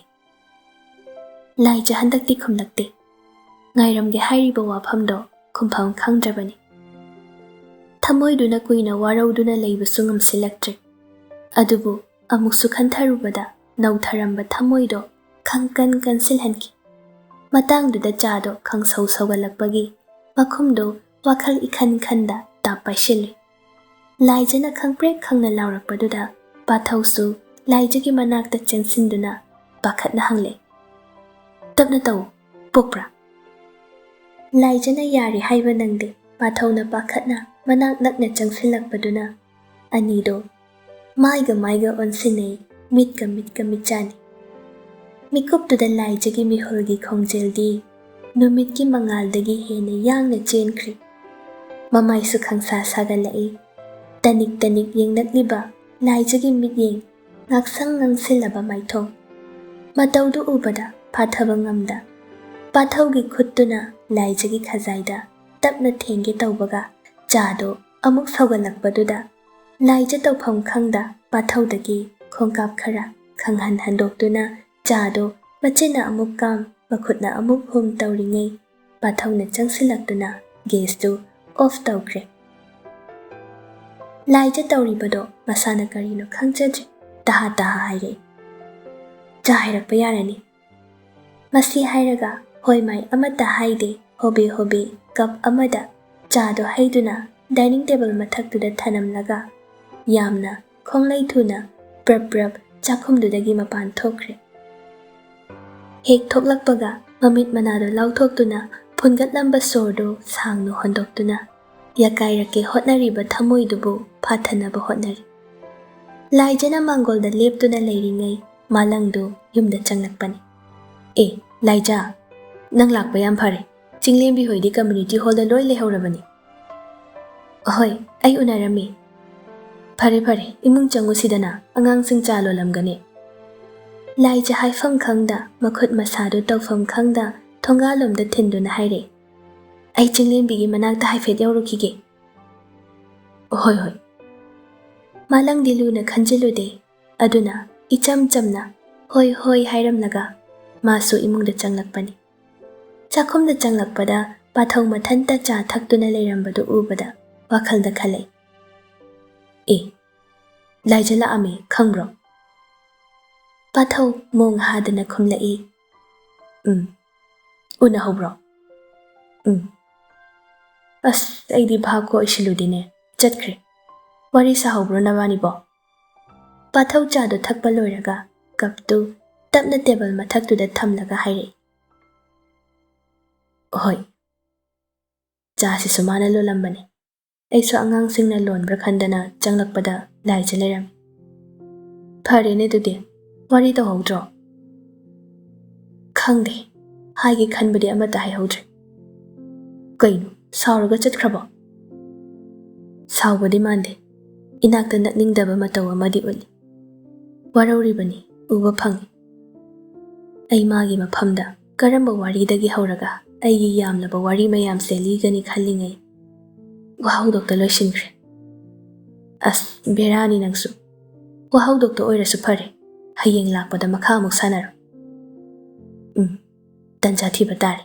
ꯂꯥꯏꯖ ꯍꯟꯗꯛꯇꯤ ꯈꯨꯝꯂꯛꯇꯦ꯫ ꯉꯥꯏꯔꯝꯒꯦ ꯍꯥꯏꯔꯤꯕ ꯋꯥꯐꯝꯗꯣ ꯈꯨꯝꯐꯝ ꯈꯪꯗ꯭ꯔꯕꯅꯤ꯫ ꯊꯃꯣꯏꯗꯨꯅ ꯀꯨꯏꯅ ꯋꯥꯔꯧꯗꯨꯅ ꯂꯩꯕꯁꯨ ꯉꯝꯁꯤꯜꯂꯛꯇ꯭ꯔꯦ꯫ ꯑꯗꯨꯕꯨ ꯑꯃꯨꯛꯁꯨ ꯈꯟꯊꯔꯨꯕꯗ ꯅꯧꯊꯔꯝꯕ ꯊꯃꯣꯏꯗꯣ ꯈꯪꯀꯟ ꯀꯟꯁꯤꯜꯍꯟꯈꯤ꯫ ꯃꯇꯥꯡꯗꯨꯗ ꯆꯥꯗꯣ ꯈꯪꯁꯧ ꯁꯧꯒꯠꯂꯛꯄꯒꯤ ꯃꯈꯨꯝꯗꯣ ꯋꯥꯈꯜ ꯏꯈꯟ ꯈꯟꯗ ꯇꯥꯞ ꯄꯥꯏꯁꯤꯜꯂꯤ꯫ ꯂꯥꯏꯖꯅ ꯈꯪꯄ꯭ꯔꯦꯛ ꯈꯪꯅ ꯂꯥꯎꯔꯛꯄꯗꯨꯗ ꯄꯥꯊꯧꯁꯨ ꯂꯥꯏꯖꯒꯤ ꯃꯅꯥꯛꯇ ꯆꯦꯟꯁꯤꯟꯗꯨꯅ ꯄꯥꯈꯠꯅ ꯍꯪꯂꯦ, "ꯇꯞꯅ ꯇꯧ, ꯄꯣꯛꯄ꯭ꯔꯥ?" ꯂꯥꯏꯖꯅ ꯌꯥꯔꯦ ꯍꯥꯏꯕ ꯅꯪꯗꯦ꯫ ꯄꯥꯊꯧꯅ ꯄꯥꯈꯠꯅ ꯃꯅꯥꯛ ꯅꯛꯅ ꯆꯪꯁꯤꯜꯂꯛꯄꯗꯨꯅ ꯑꯅꯤꯗꯣ ꯃꯥꯏꯒ ꯃꯥꯏꯒ ꯑꯣꯟꯁꯤꯟꯅꯩ, ꯃꯤꯠꯀ ꯃꯤꯠꯀ ꯃꯤꯠꯆꯥꯟꯅꯩ꯫ ꯃꯤꯀꯨꯞꯇꯨꯗ ꯂꯥꯏꯖꯒꯤ ꯃꯤꯍꯨꯜꯒꯤ ꯈꯣꯡꯖꯦꯜꯗꯤ ꯅꯨꯃꯤꯠꯀꯤ ꯃꯉꯥꯜꯗꯒꯤ ꯍꯦꯟꯅ ꯌꯥꯡꯅ ꯆꯦꯟꯈ꯭ꯔꯤ꯫ ꯃꯃꯥꯏꯁꯨ ꯈꯪꯁꯥ ꯁꯥꯒꯠꯂꯛꯏ꯫ ꯇꯅꯤꯛ ꯇꯅꯤꯛ ꯌꯦꯡꯂꯛꯂꯤꯕ ꯂꯥꯏꯖꯒꯤ ꯃꯤꯠꯌꯦꯡ, ꯉꯥꯛꯁꯪ ꯉꯥꯡꯁꯤꯜꯂꯕ ꯃꯥꯏꯊꯣꯡ, ꯃꯇꯧꯗꯨ ꯎꯕꯗ ꯐꯥꯊꯕ ꯉꯝꯗ ꯄꯥꯊꯧꯒꯤ ꯈꯨꯠꯇꯨꯅ ꯂꯥꯏꯖꯒꯤ ꯈꯖꯥꯏꯗ ꯇꯞꯅ ꯊꯦꯡꯒꯦ ꯇꯧꯕꯒ ꯆꯥꯗꯣ ꯑꯃꯨꯛ ꯁꯧꯒꯠꯂꯛꯄꯗꯨꯗ ꯂꯥꯏꯖ ꯇꯧꯐꯝ ꯈꯪꯗ ꯄꯥꯊꯧꯗꯒꯤ ꯈꯣꯡꯀꯥꯞ ꯈꯔ ꯈꯪꯍꯟ ꯍꯟꯗꯣꯛꯇꯨꯅ ꯆꯥꯗꯣ ꯃꯆꯤꯟꯅ ꯑꯃꯨꯛ ꯀꯥꯝ, ꯃꯈꯨꯠꯅ ꯑꯃꯨꯛ ꯍꯨꯝ ꯇꯧꯔꯤꯉꯩ ꯄꯥꯊꯧꯅ ꯆꯪꯁꯤꯜꯂꯛꯇꯨꯅ ꯒꯦꯁꯇꯨ ꯑꯣꯐ ꯇꯧꯈ꯭ꯔꯦ꯫ ꯂꯥꯏꯖ ꯇꯧꯔꯤꯕꯗꯣ ꯃꯁꯥꯅ ꯀꯔꯤꯅꯣ ꯈꯪꯖꯗ꯭ꯔꯦ, ꯇꯍꯥ ꯇꯍꯥ ꯍꯥꯏꯔꯛꯏ, "ꯆꯥ ꯍꯩꯔꯛꯄ ꯌꯥꯔꯅꯤ꯫" ꯃꯁꯤ ꯍꯥꯏꯔꯒ ꯍꯣꯏ ꯃꯥꯏ ꯑꯃꯠꯇ ꯍꯥꯏꯗꯦ, ꯍꯣꯕꯦ ꯍꯣꯕꯦ ꯀꯞ ꯑꯃꯗ ꯆꯥꯗꯣ ꯍꯩꯗꯨꯅ ꯗꯥꯏꯅꯤꯡ ꯇꯦꯕꯜ ꯃꯊꯛꯇꯨꯗ ꯊꯅꯝꯂꯒ ꯌꯥꯝꯅ ꯈꯣꯡꯂꯩ ꯊꯨꯅ ꯄ꯭ꯔꯞ ꯄ꯭ꯔꯞ ꯆꯥꯛꯈꯨꯝꯗꯨꯗꯒꯤ ꯃꯄꯥꯟ ꯊꯣꯛꯈ꯭ꯔꯦ꯫ ꯍꯦꯛ ꯊꯣꯛꯂꯛꯄꯒ ꯃꯃꯤꯠ ꯃꯅꯥꯗꯨ ꯂꯥꯎꯊꯣꯛꯇꯨꯅ ꯐꯨꯟꯒꯠꯂꯝꯕ ꯁꯣꯔꯗꯨ ꯁꯥꯡꯅ ꯍꯣꯟꯗꯣꯛꯇꯨꯅ ꯌꯥꯀꯥꯏꯔꯛꯀꯦ ꯍꯣꯠꯅꯔꯤꯕ ꯊꯃꯣꯏꯗꯨꯕꯨ ꯐꯥꯊꯅꯕ ꯍꯣꯠꯅꯔꯤ꯫ ꯂꯥꯏꯖꯅ ꯃꯥꯡꯒꯣꯜꯗ ꯂꯦꯞꯇꯨꯅ ꯂꯩꯔꯤꯉꯩ ꯃꯥꯂꯪꯗꯨ ꯌꯨꯝꯗ ꯆꯪꯂꯛꯄꯅꯤ꯫ "ꯑꯦ, ꯂꯥꯏꯖ, ꯅꯪ ꯂꯥꯛꯄ ꯌꯥꯝ ꯐꯔꯦ꯫ ꯆꯤꯡꯂꯦꯝꯕꯤ ꯍꯣꯏꯗꯤ ꯀꯝꯃ꯭ꯌꯨꯅꯤꯇꯤ ꯍꯣꯜꯗ ꯂꯣꯏ ꯂꯩꯍꯧꯔꯕꯅꯤ꯫" "ꯑꯍꯣꯏ, ꯑꯩ ꯎꯅꯔꯝꯃꯤ꯫" "ꯐꯔꯦ ꯐꯔꯦ, ꯏꯃꯨꯡ ꯆꯪꯉꯨꯁꯤꯗꯅ, ꯑꯉꯥꯡꯁꯤꯡ ꯆꯥ ꯂꯣꯜꯂꯝꯒꯅꯤ꯫" ꯂꯥꯏꯖ ꯍꯥꯏꯐꯝ ꯈꯪꯗ, ꯃꯈꯨꯠ ꯃꯁꯥꯗꯨ ꯇꯧꯐꯝ ꯈꯪꯗ ꯊꯣꯡꯒꯥꯜꯂꯣꯝꯗ ꯊꯤꯟꯗꯨꯅ ꯍꯥꯏꯔꯛꯏ꯫ "ꯑꯩ ꯆꯤꯡꯂꯦꯝꯕꯤꯒꯤ ꯃꯅꯥꯛꯇ ꯍꯥꯏꯐꯦꯠ ꯌꯧꯔꯨꯈꯤꯒꯦ꯫" "ꯍꯣꯏ ꯍꯣꯏ꯫" ꯃꯥꯂꯪꯗꯤ ꯂꯨꯅ ꯈꯟꯖꯤꯜꯂꯨꯗꯦ, ꯑꯗꯨꯅ ꯏꯆꯝ ꯆꯝꯅ "ꯍꯣꯏ ꯍꯣꯏ" ꯍꯥꯏꯔꯝꯂꯒ ꯃꯥꯁꯨ ꯏꯃꯨꯡꯗ ꯆꯪꯂꯛꯄꯅꯤ꯫ ꯆꯥꯛꯈꯨꯝꯗ ꯆꯪꯂꯛꯄꯗ ꯄꯥꯊꯧ ꯃꯊꯟꯇ ꯆꯥ ꯊꯛꯇꯨꯅ ꯂꯩꯔꯝꯕꯗꯨ ꯎꯕꯗ ꯋꯥꯈꯜꯗ ꯈꯜꯂꯛꯏ꯫ "ꯑꯦ, ꯂꯥꯏꯖ ꯂꯥꯛꯑꯝꯃꯦ, ꯈꯪꯕ꯭ꯔꯣ?" ꯄꯥꯊꯧ ꯃꯣꯡ ꯍꯥꯗꯅ ꯈꯨꯝꯂꯛꯏ꯫ "ꯎꯝ꯫ ꯎꯅꯍꯧꯕ꯭ꯔꯣ?" "ꯎꯝ꯫ ꯑꯁ, ꯑꯩꯗꯤ ꯚꯥꯞꯀ ꯑꯣꯏꯁꯤꯜꯂꯨꯗꯦꯅꯦ꯫ ꯆꯠꯈ꯭ꯔꯦ꯫ ꯋꯥꯔꯤ ꯁꯥꯍꯧꯕ꯭ꯔꯣ ꯅꯕꯥꯅꯤꯕꯣ?" ꯄꯥꯊꯧ ꯆꯥꯗꯨ ꯊꯛꯄ ꯂꯣꯏꯔꯒ ꯀꯞꯇꯨ ꯇꯞꯅ ꯇꯦꯕꯜ ꯃꯊꯛꯇꯨꯗ ꯊꯝꯂꯒ ꯍꯥꯏꯔꯛꯏ꯫ "ꯍꯣꯏ꯫ ꯆꯥꯁꯤꯁꯨ ꯃꯥꯅ ꯂꯣꯜꯂꯝꯕꯅꯤ꯫ ꯑꯩꯁꯨ ꯑꯉꯥꯡꯁꯤꯡꯅ ꯂꯣꯟꯕ꯭ꯔꯥ ꯈꯟꯗꯅ ꯆꯪꯂꯛꯄꯗ ꯂꯥꯏꯖ ꯂꯩꯔꯝꯃꯤ꯫" "ꯐꯔꯦꯅꯦ ꯑꯗꯨꯗꯤ, ꯋꯥꯔꯤ ꯇꯧꯍꯧꯗ꯭ꯔꯣ?" "ꯈꯪꯗꯦ, ꯍꯥꯏꯒꯦ ꯈꯟꯕꯗꯤ ꯑꯃꯠꯇ ꯍꯥꯏꯍꯧꯗ꯭ꯔꯦ꯫" "ꯀꯩꯅꯣ, ꯁꯥꯎꯔꯒ ꯆꯠꯈ꯭ꯔꯕꯣ?" "ꯁꯥꯎꯕꯗꯤ ꯃꯥꯟꯗꯦ, ꯏꯅꯥꯛꯇ ꯅꯛꯅꯤꯡꯗꯕ ꯃꯇꯧ ꯑꯃꯗꯤ ꯎꯠꯂꯤ꯫ ꯋꯥꯔꯧꯔꯤꯕꯅꯤ, ꯎꯕ ꯐꯪꯉꯤ꯫ ꯑꯩ ꯃꯥꯒꯤ ꯃꯐꯝꯗ ꯀꯔꯝꯕ ꯋꯥꯔꯤꯗꯒꯤ ꯍꯧꯔꯒ ꯑꯩꯒꯤ ꯌꯥꯝꯂꯕ ꯋꯥꯔꯤ ꯃꯌꯥꯝꯁꯦ ꯂꯤꯒꯅꯤ ꯈꯜꯂꯤꯉꯩ ꯋꯥꯍꯧꯗꯣꯛꯇ ꯂꯣꯏꯁꯤꯟꯈ꯭ꯔꯦ꯫ ꯑꯁ, ꯕꯦꯔꯥꯅꯤ ꯅꯪꯁꯨ꯫ ꯋꯥꯍꯧꯗꯣꯛꯇ ꯑꯣꯏꯔꯁꯨ ꯐꯔꯦ, ꯍꯌꯦꯡ ꯂꯥꯛꯄꯗ ꯃꯈꯥ ꯑꯃꯨꯛ ꯁꯥꯟꯅꯔꯣ꯫" "ꯎꯝ, ꯇꯟꯖꯥ ꯊꯤꯕ ꯇꯥꯔꯦ꯫"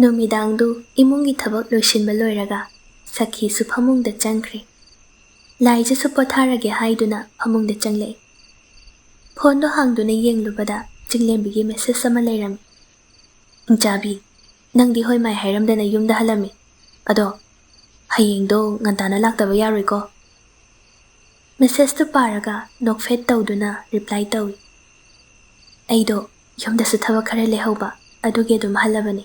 ꯅꯨꯃꯤꯗꯥꯡꯗꯨ ꯏꯃꯨꯡꯒꯤ ꯊꯕꯛ ꯂꯣꯏꯁꯤꯟꯕ ꯂꯣꯏꯔꯒ ꯁꯈꯤꯁꯨ ꯐꯃꯨꯡꯗ ꯆꯪꯈ꯭ꯔꯦ꯫ ꯂꯥꯏꯖꯁꯨ ꯄꯣꯊꯥꯔꯒꯦ ꯍꯥꯏꯗꯨꯅ ꯐꯃꯨꯡꯗ ꯆꯪꯂꯛꯏ꯫ ꯐꯣꯟꯗꯣ ꯍꯥꯡꯗꯨꯅ ꯌꯦꯡꯂꯨꯕꯗ ꯆꯤꯡꯂꯦꯝꯕꯤꯒꯤ ꯃꯦꯁꯦꯖ ꯑꯃ ꯂꯩꯔꯝꯃꯤ꯫ "ꯍꯤꯡꯆꯥꯕꯤ, "ꯅꯪꯗꯤ ꯍꯣꯏ ꯃꯥꯏ ꯍꯥꯏꯔꯝꯗꯅ ꯌꯨꯝꯗ ꯍꯜꯂꯝꯃꯤ꯫ ꯑꯗꯣ ꯍꯌꯦꯡꯗꯣ ꯉꯟꯇꯥꯅ ꯂꯥꯛꯇꯕ ꯌꯥꯔꯣꯏꯀꯣ?" ꯃꯦꯁꯦꯖꯇꯨ ꯄꯥꯔꯒ ꯅꯣꯛꯐꯦꯠ ꯇꯧꯗꯨꯅ ꯔꯤꯄ꯭ꯂꯥꯏ ꯇꯧꯏ, "ꯑꯩꯗꯣ ꯌꯨꯝꯗꯁꯨ ꯊꯕꯛ ꯈꯔ ꯂꯩꯍꯧꯕ, ꯑꯗꯨꯒꯤ ꯑꯗꯨꯝ ꯍꯜꯂꯕꯅꯤ꯫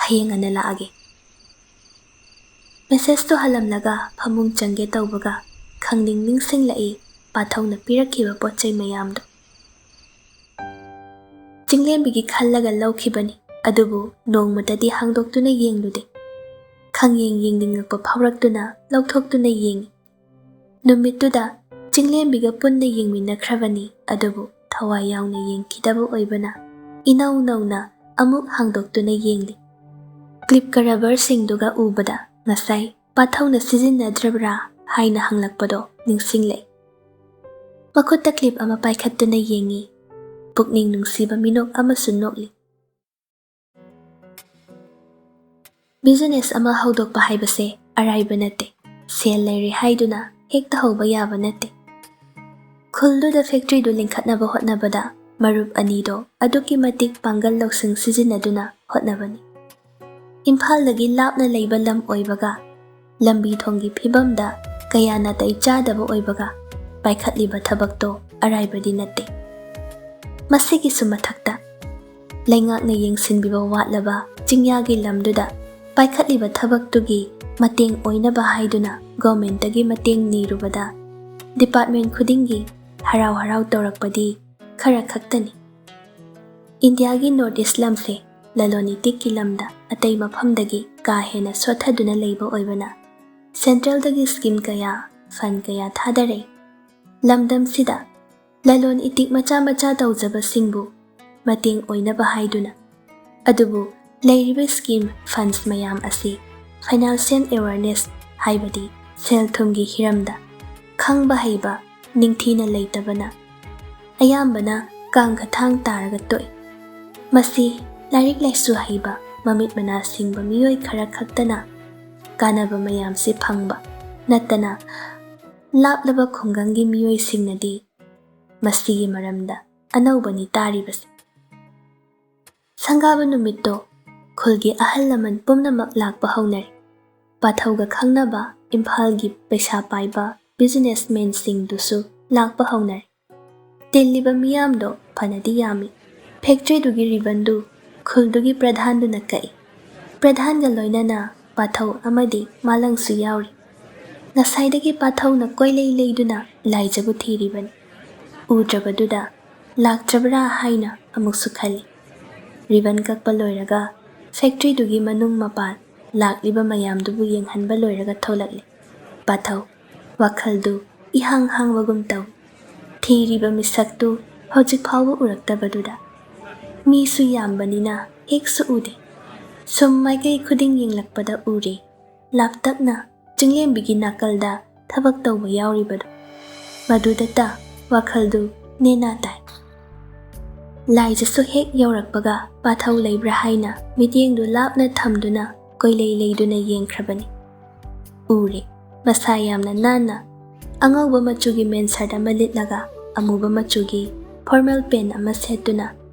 ꯍꯌꯦꯡ ꯉꯟꯅ ꯂꯥꯛꯑꯒꯦ꯫" ꯃꯦꯁꯦꯖꯇꯨ ꯍꯜꯂꯝꯂꯒ ꯐꯃꯨꯡ ꯆꯪꯒꯦ ꯇꯧꯕꯒ ꯈꯪꯅꯤꯡ ꯅꯤꯡꯁꯤꯡꯂꯛꯏ ꯄꯥꯊꯧꯅ ꯄꯤꯔꯛꯈꯤꯕ ꯄꯣꯠ ꯆꯩ ꯃꯌꯥꯝꯗꯣ꯫ ꯆꯤꯡꯂꯦꯝꯕꯤꯒꯤ ꯈꯜꯂꯒ ꯂꯧꯈꯤꯕꯅꯤ, ꯑꯗꯨꯕꯨ ꯅꯣꯡꯃꯇꯗꯤ ꯍꯥꯡꯗꯣꯛꯇꯨꯅ ꯌꯦꯡꯂꯨꯗꯦ꯫ ꯈꯪꯌꯦꯡ ꯌꯦꯡꯅꯤꯡꯉꯛꯄ ꯐꯥꯎꯔꯛꯇꯨꯅ ꯂꯧꯊꯣꯛꯇꯨꯅ ꯌꯦꯡꯉꯤ꯫ ꯅꯨꯃꯤꯠꯇꯨꯗ ꯆꯤꯡꯂꯦꯝꯕꯤꯒ ꯄꯨꯟꯅ ꯌꯦꯡꯃꯤꯟꯅꯈ꯭ꯔꯕꯅꯤ, ꯑꯗꯨꯕꯨ ꯊꯋꯥꯏ ꯌꯥꯎꯅ ꯌꯦꯡꯈꯤꯗꯕ ꯑꯣꯏꯕꯅ ꯏꯅꯧ ꯅꯧꯅ ꯑꯃꯨꯛ ꯍꯥꯡꯗꯣꯛꯇꯨꯅ ꯌꯦꯡꯂꯤ꯫ ꯀ꯭ꯂꯤꯞꯀ ꯔꯕꯔꯁꯤꯡꯗꯨꯒ ꯎꯕꯗ ꯉꯁꯥꯏ ꯄꯥꯊꯧꯅ ꯁꯤꯖꯤꯟꯅꯗ꯭ꯔꯕ꯭ꯔꯥ ꯍꯥꯏꯅ ꯍꯪꯂꯛꯄꯗꯣ ꯅꯤꯡꯁꯤꯡꯂꯛꯏ꯫ ꯃꯈꯨꯠꯇ ꯀ꯭ꯂꯤꯞ ꯑꯃ ꯄꯥꯏꯈꯠꯇꯨꯅ ꯌꯦꯡꯉꯤ꯫ ꯄꯨꯛꯅꯤꯡ ꯅꯨꯡꯁꯤꯕ ꯃꯤꯅꯣꯛ ꯑꯃꯁꯨ ꯅꯣꯛꯂꯤ꯫ ꯕꯤꯖꯤꯅꯦꯁ ꯑꯃ ꯍꯧꯗꯣꯛꯄ ꯍꯥꯏꯕꯁꯦ ꯑꯔꯥꯏꯕ ꯅꯠꯇꯦ꯫ ꯁꯦꯜ ꯂꯩꯔꯦ ꯍꯥꯏꯗꯨꯅ ꯍꯦꯛꯇ ꯍꯧꯕ ꯌꯥꯕ ꯅꯠꯇꯦ꯫ ꯈꯨꯜꯗꯨꯗ ꯐꯦꯛꯇ꯭ꯔꯤꯗꯨ ꯂꯤꯡꯈꯠꯅꯕ ꯍꯣꯠꯅꯕꯗ ꯃꯔꯨꯞ ꯑꯅꯤꯗꯣ ꯑꯗꯨꯛꯀꯤ ꯃꯇꯤꯛ ꯄꯥꯡꯒꯜ ꯂꯧꯁꯤꯡ ꯁꯤꯖꯤꯟꯅꯗꯨꯅ ꯍꯣꯠꯅꯕꯅꯤ꯫ ꯏꯝꯐꯥꯜꯗꯒꯤ ꯂꯥꯞꯅ ꯂꯩꯕ ꯂꯝ ꯑꯣꯏꯕꯒ ꯂꯝꯕꯤ ꯊꯣꯡꯒꯤ ꯐꯤꯕꯝꯗ ꯀꯌꯥ ꯅꯥꯇꯩ ꯆꯥꯗꯕ ꯑꯣꯏꯕꯒ ꯄꯥꯏꯈꯠꯂꯤꯕ ꯊꯕꯛꯇꯣ ꯑꯔꯥꯏꯕꯗꯤ ꯅꯠꯇꯦ꯫ ꯃꯁꯤꯒꯤꯁꯨ ꯃꯊꯛꯇ ꯂꯩꯉꯥꯛꯅ ꯌꯦꯡꯁꯤꯟꯕꯤꯕ ꯋꯥꯠꯂꯕ ꯆꯤꯡꯌꯥꯒꯤ ꯂꯝꯗꯨꯗ ꯄꯥꯏꯈꯠꯂꯤꯕ ꯊꯕꯛꯇꯨꯒꯤ ꯃꯇꯦꯡ ꯑꯣꯏꯅꯕ ꯍꯥꯏꯗꯨꯅ ꯒꯣꯔꯃꯦꯟꯇꯒꯤ ꯃꯇꯦꯡ ꯅꯤꯔꯨꯕꯗ ꯗꯤꯄꯥꯔꯠꯃꯦꯟ ꯈꯨꯗꯤꯡꯒꯤ ꯍꯔꯥꯎ ꯍꯔꯥꯎ ꯇꯧꯔꯛꯄꯗꯤ ꯈꯔ ꯈꯛꯇꯅꯤ꯫ ꯏꯟꯗꯤꯌꯥꯒꯤ ꯅꯣꯔꯠ ꯏꯁ ꯂꯝꯁꯦ ꯂꯂꯣꯟ ꯏꯇꯤꯛꯀꯤ ꯂꯝꯗ ꯑꯇꯩ ꯃꯐꯝꯗꯒꯤ ꯀꯥ ꯍꯦꯟꯅ ꯁꯣꯠꯊꯗꯨꯅ ꯂꯩꯕ ꯑꯣꯏꯕꯅ ꯁꯦꯟꯇ꯭ꯔꯦꯜꯗꯒꯤ ꯁ꯭ꯀꯤꯝ ꯀꯌꯥ, ꯐꯟ ꯀꯌꯥ ꯊꯥꯗꯔꯛꯏ꯫ ꯂꯝꯗꯝꯁꯤꯗ ꯂꯂꯣꯟ ꯏꯇꯤꯛ ꯃꯆꯥ ꯃꯆꯥ ꯇꯧꯖꯕꯁꯤꯡꯕꯨ ꯃꯇꯦꯡ ꯑꯣꯏꯅꯕ ꯍꯥꯏꯗꯨꯅ꯫ ꯑꯗꯨꯕꯨ ꯂꯩꯔꯤꯕ ꯁ꯭ꯀꯤꯝ, ꯐꯟꯁ ꯃꯌꯥꯝ ꯑꯁꯤ ꯐꯥꯏꯅꯥꯟꯁꯤꯌꯦꯜ ꯑꯦꯋꯥꯔꯅꯦꯁ, ꯍꯥꯏꯕꯗꯤ ꯁꯦꯜ ꯊꯨꯝꯒꯤ ꯍꯤꯔꯝꯗ ꯈꯪꯕ ꯍꯩꯕ ꯅꯤꯡꯊꯤꯅ ꯂꯩꯇꯕꯅ ꯑꯌꯥꯝꯕꯅ ꯀꯥꯡꯒ ꯊꯥꯡ ꯇꯥꯔꯒ ꯇꯣꯛꯏ꯫ ꯃꯁꯤ ꯂꯥꯏꯔꯤꯛ ꯂꯥꯏꯁꯨ ꯍꯩꯕ, ꯃꯃꯤꯠ ꯃꯅꯥ ꯁꯤꯡꯕ ꯃꯤꯑꯣꯏ ꯈꯔ ꯈꯛꯇꯅ ꯀꯥꯟꯅꯕ ꯃꯌꯥꯝꯁꯤ ꯐꯪꯕ ꯅꯠꯇꯅ ꯂꯥꯞꯂꯕ ꯈꯨꯡꯒꯪꯒꯤ ꯃꯤꯑꯣꯏꯁꯤꯡꯅꯗꯤ ꯃꯁꯤꯒꯤ ꯃꯔꯝꯗ ꯑꯅꯧꯕꯅꯤ ꯇꯥꯔꯤꯕꯁꯤ꯫ ꯁꯪꯒꯥꯕ ꯅꯨꯃꯤꯠꯇꯣ ꯈꯨꯜꯒꯤ ꯑꯍꯜ ꯂꯃꯟ ꯄꯨꯝꯅꯃꯛ ꯂꯥꯛꯄ ꯍꯧꯅꯔꯦ꯫ ꯄꯥꯊꯧꯒ ꯈꯪꯅꯕ ꯏꯝꯐꯥꯜꯒꯤ ꯄꯩꯁꯥ ꯄꯥꯏꯕ ꯕꯤꯖꯤꯅꯦꯁꯃꯦꯟꯁꯤꯡꯗꯨꯁꯨ ꯂꯥꯛꯄ ꯍꯧꯅꯔꯦ꯫ ꯇꯤꯜꯂꯤꯕ ꯃꯤꯌꯥꯝꯗꯣ ꯐꯅꯗꯤ ꯌꯥꯝꯃꯤ꯫ ꯐꯦꯛꯇ꯭ꯔꯤꯗꯨꯒꯤ ꯔꯤꯕꯟꯗꯨ ꯈꯨꯜꯗꯨꯒꯤ ꯄ꯭ꯔꯙꯥꯟꯗꯨꯅ ꯀꯛꯏ꯫ ꯄ꯭ꯔꯙꯥꯟꯒ ꯂꯣꯏꯅꯅ ꯄꯥꯊꯧ ꯑꯃꯗꯤ ꯃꯥꯂꯪꯁꯨ ꯌꯥꯎꯔꯤ꯫ ꯉꯁꯥꯏꯗꯒꯤ ꯄꯥꯊꯧꯅ ꯀꯣꯏꯂꯩ ꯂꯩꯗꯨꯅ ꯂꯥꯏꯖꯕꯨ ꯊꯤꯔꯤꯕꯅꯤ꯫ ꯎꯗ꯭ꯔꯕꯗꯨꯗ ꯂꯥꯛꯇ꯭ꯔꯕ꯭ꯔꯥ ꯍꯥꯏꯅ ꯑꯃꯨꯛꯁꯨ ꯈꯜꯂꯤ꯫ ꯔꯤꯕꯟ ꯀꯛꯄ ꯂꯣꯏꯔꯒ ꯐꯦꯛꯇ꯭ꯔꯤꯗꯨꯒꯤ ꯃꯅꯨꯡ ꯃꯄꯥꯟ ꯂꯥꯛꯂꯤꯕ ꯃꯌꯥꯝꯗꯨꯕꯨ ꯌꯦꯡꯍꯟꯕ ꯂꯣꯏꯔꯒ ꯊꯣꯛꯂꯛꯂꯤ꯫ ꯄꯥꯊꯧ ꯋꯥꯈꯜꯗꯨ ꯏꯍꯥꯡ ꯍꯥꯡꯕꯒꯨꯝ ꯇꯧꯏ꯫ ꯊꯤꯔꯤꯕ ꯃꯤꯁꯛꯇꯨ ꯍꯧꯖꯤꯛ ꯐꯥꯎꯕ ꯎꯔꯛꯇꯕꯗꯨꯗ꯫ ꯃꯤꯁꯨ ꯌꯥꯝꯕꯅꯤꯅ ꯍꯦꯛꯁꯨ ꯎꯗꯦ꯫ ꯁꯨꯝ ꯃꯥꯏꯀꯩ ꯈꯨꯗꯤꯡ ꯌꯦꯡꯂꯛꯄꯗ ꯎꯔꯦ꯫ ꯂꯥꯞꯇꯛꯅ ꯆꯤꯡꯂꯦꯝꯕꯤꯒꯤ ꯅꯥꯀꯜꯗ ꯊꯕꯛ ꯇꯧꯕ ꯌꯥꯎꯔꯤꯕꯗꯨ꯫ ꯃꯗꯨꯗꯇ ꯋꯥꯈꯜꯗꯨ ꯅꯦꯅꯥ ꯇꯥꯏ꯫ ꯂꯥꯏꯖꯁꯨ ꯍꯦꯛ ꯌꯧꯔꯛꯄꯒ ꯄꯥꯊꯧ ꯂꯩꯕ꯭ꯔꯥ ꯍꯥꯏꯅ ꯃꯤꯠꯌꯦꯡꯗꯨ ꯂꯥꯞꯅ ꯊꯝꯗꯨꯅ ꯀꯣꯏꯂꯩ ꯂꯩꯗꯨꯅ ꯌꯦꯡꯈ꯭ꯔꯕꯅꯤ꯫ ꯎꯔꯦ꯫ ꯃꯁꯥ ꯌꯥꯝꯅ ꯅꯥꯟꯅ ꯑꯉꯧꯕ ꯃꯆꯨꯒꯤ ꯃꯦꯟꯁꯔꯠ ꯑꯃ ꯂꯤꯠꯂꯒ ꯑꯃꯨꯕ ꯃꯆꯨꯒꯤ ꯐꯣꯔꯃꯦꯜ ꯄꯦꯟ ꯑꯃ ꯁꯦꯠꯇꯨꯅ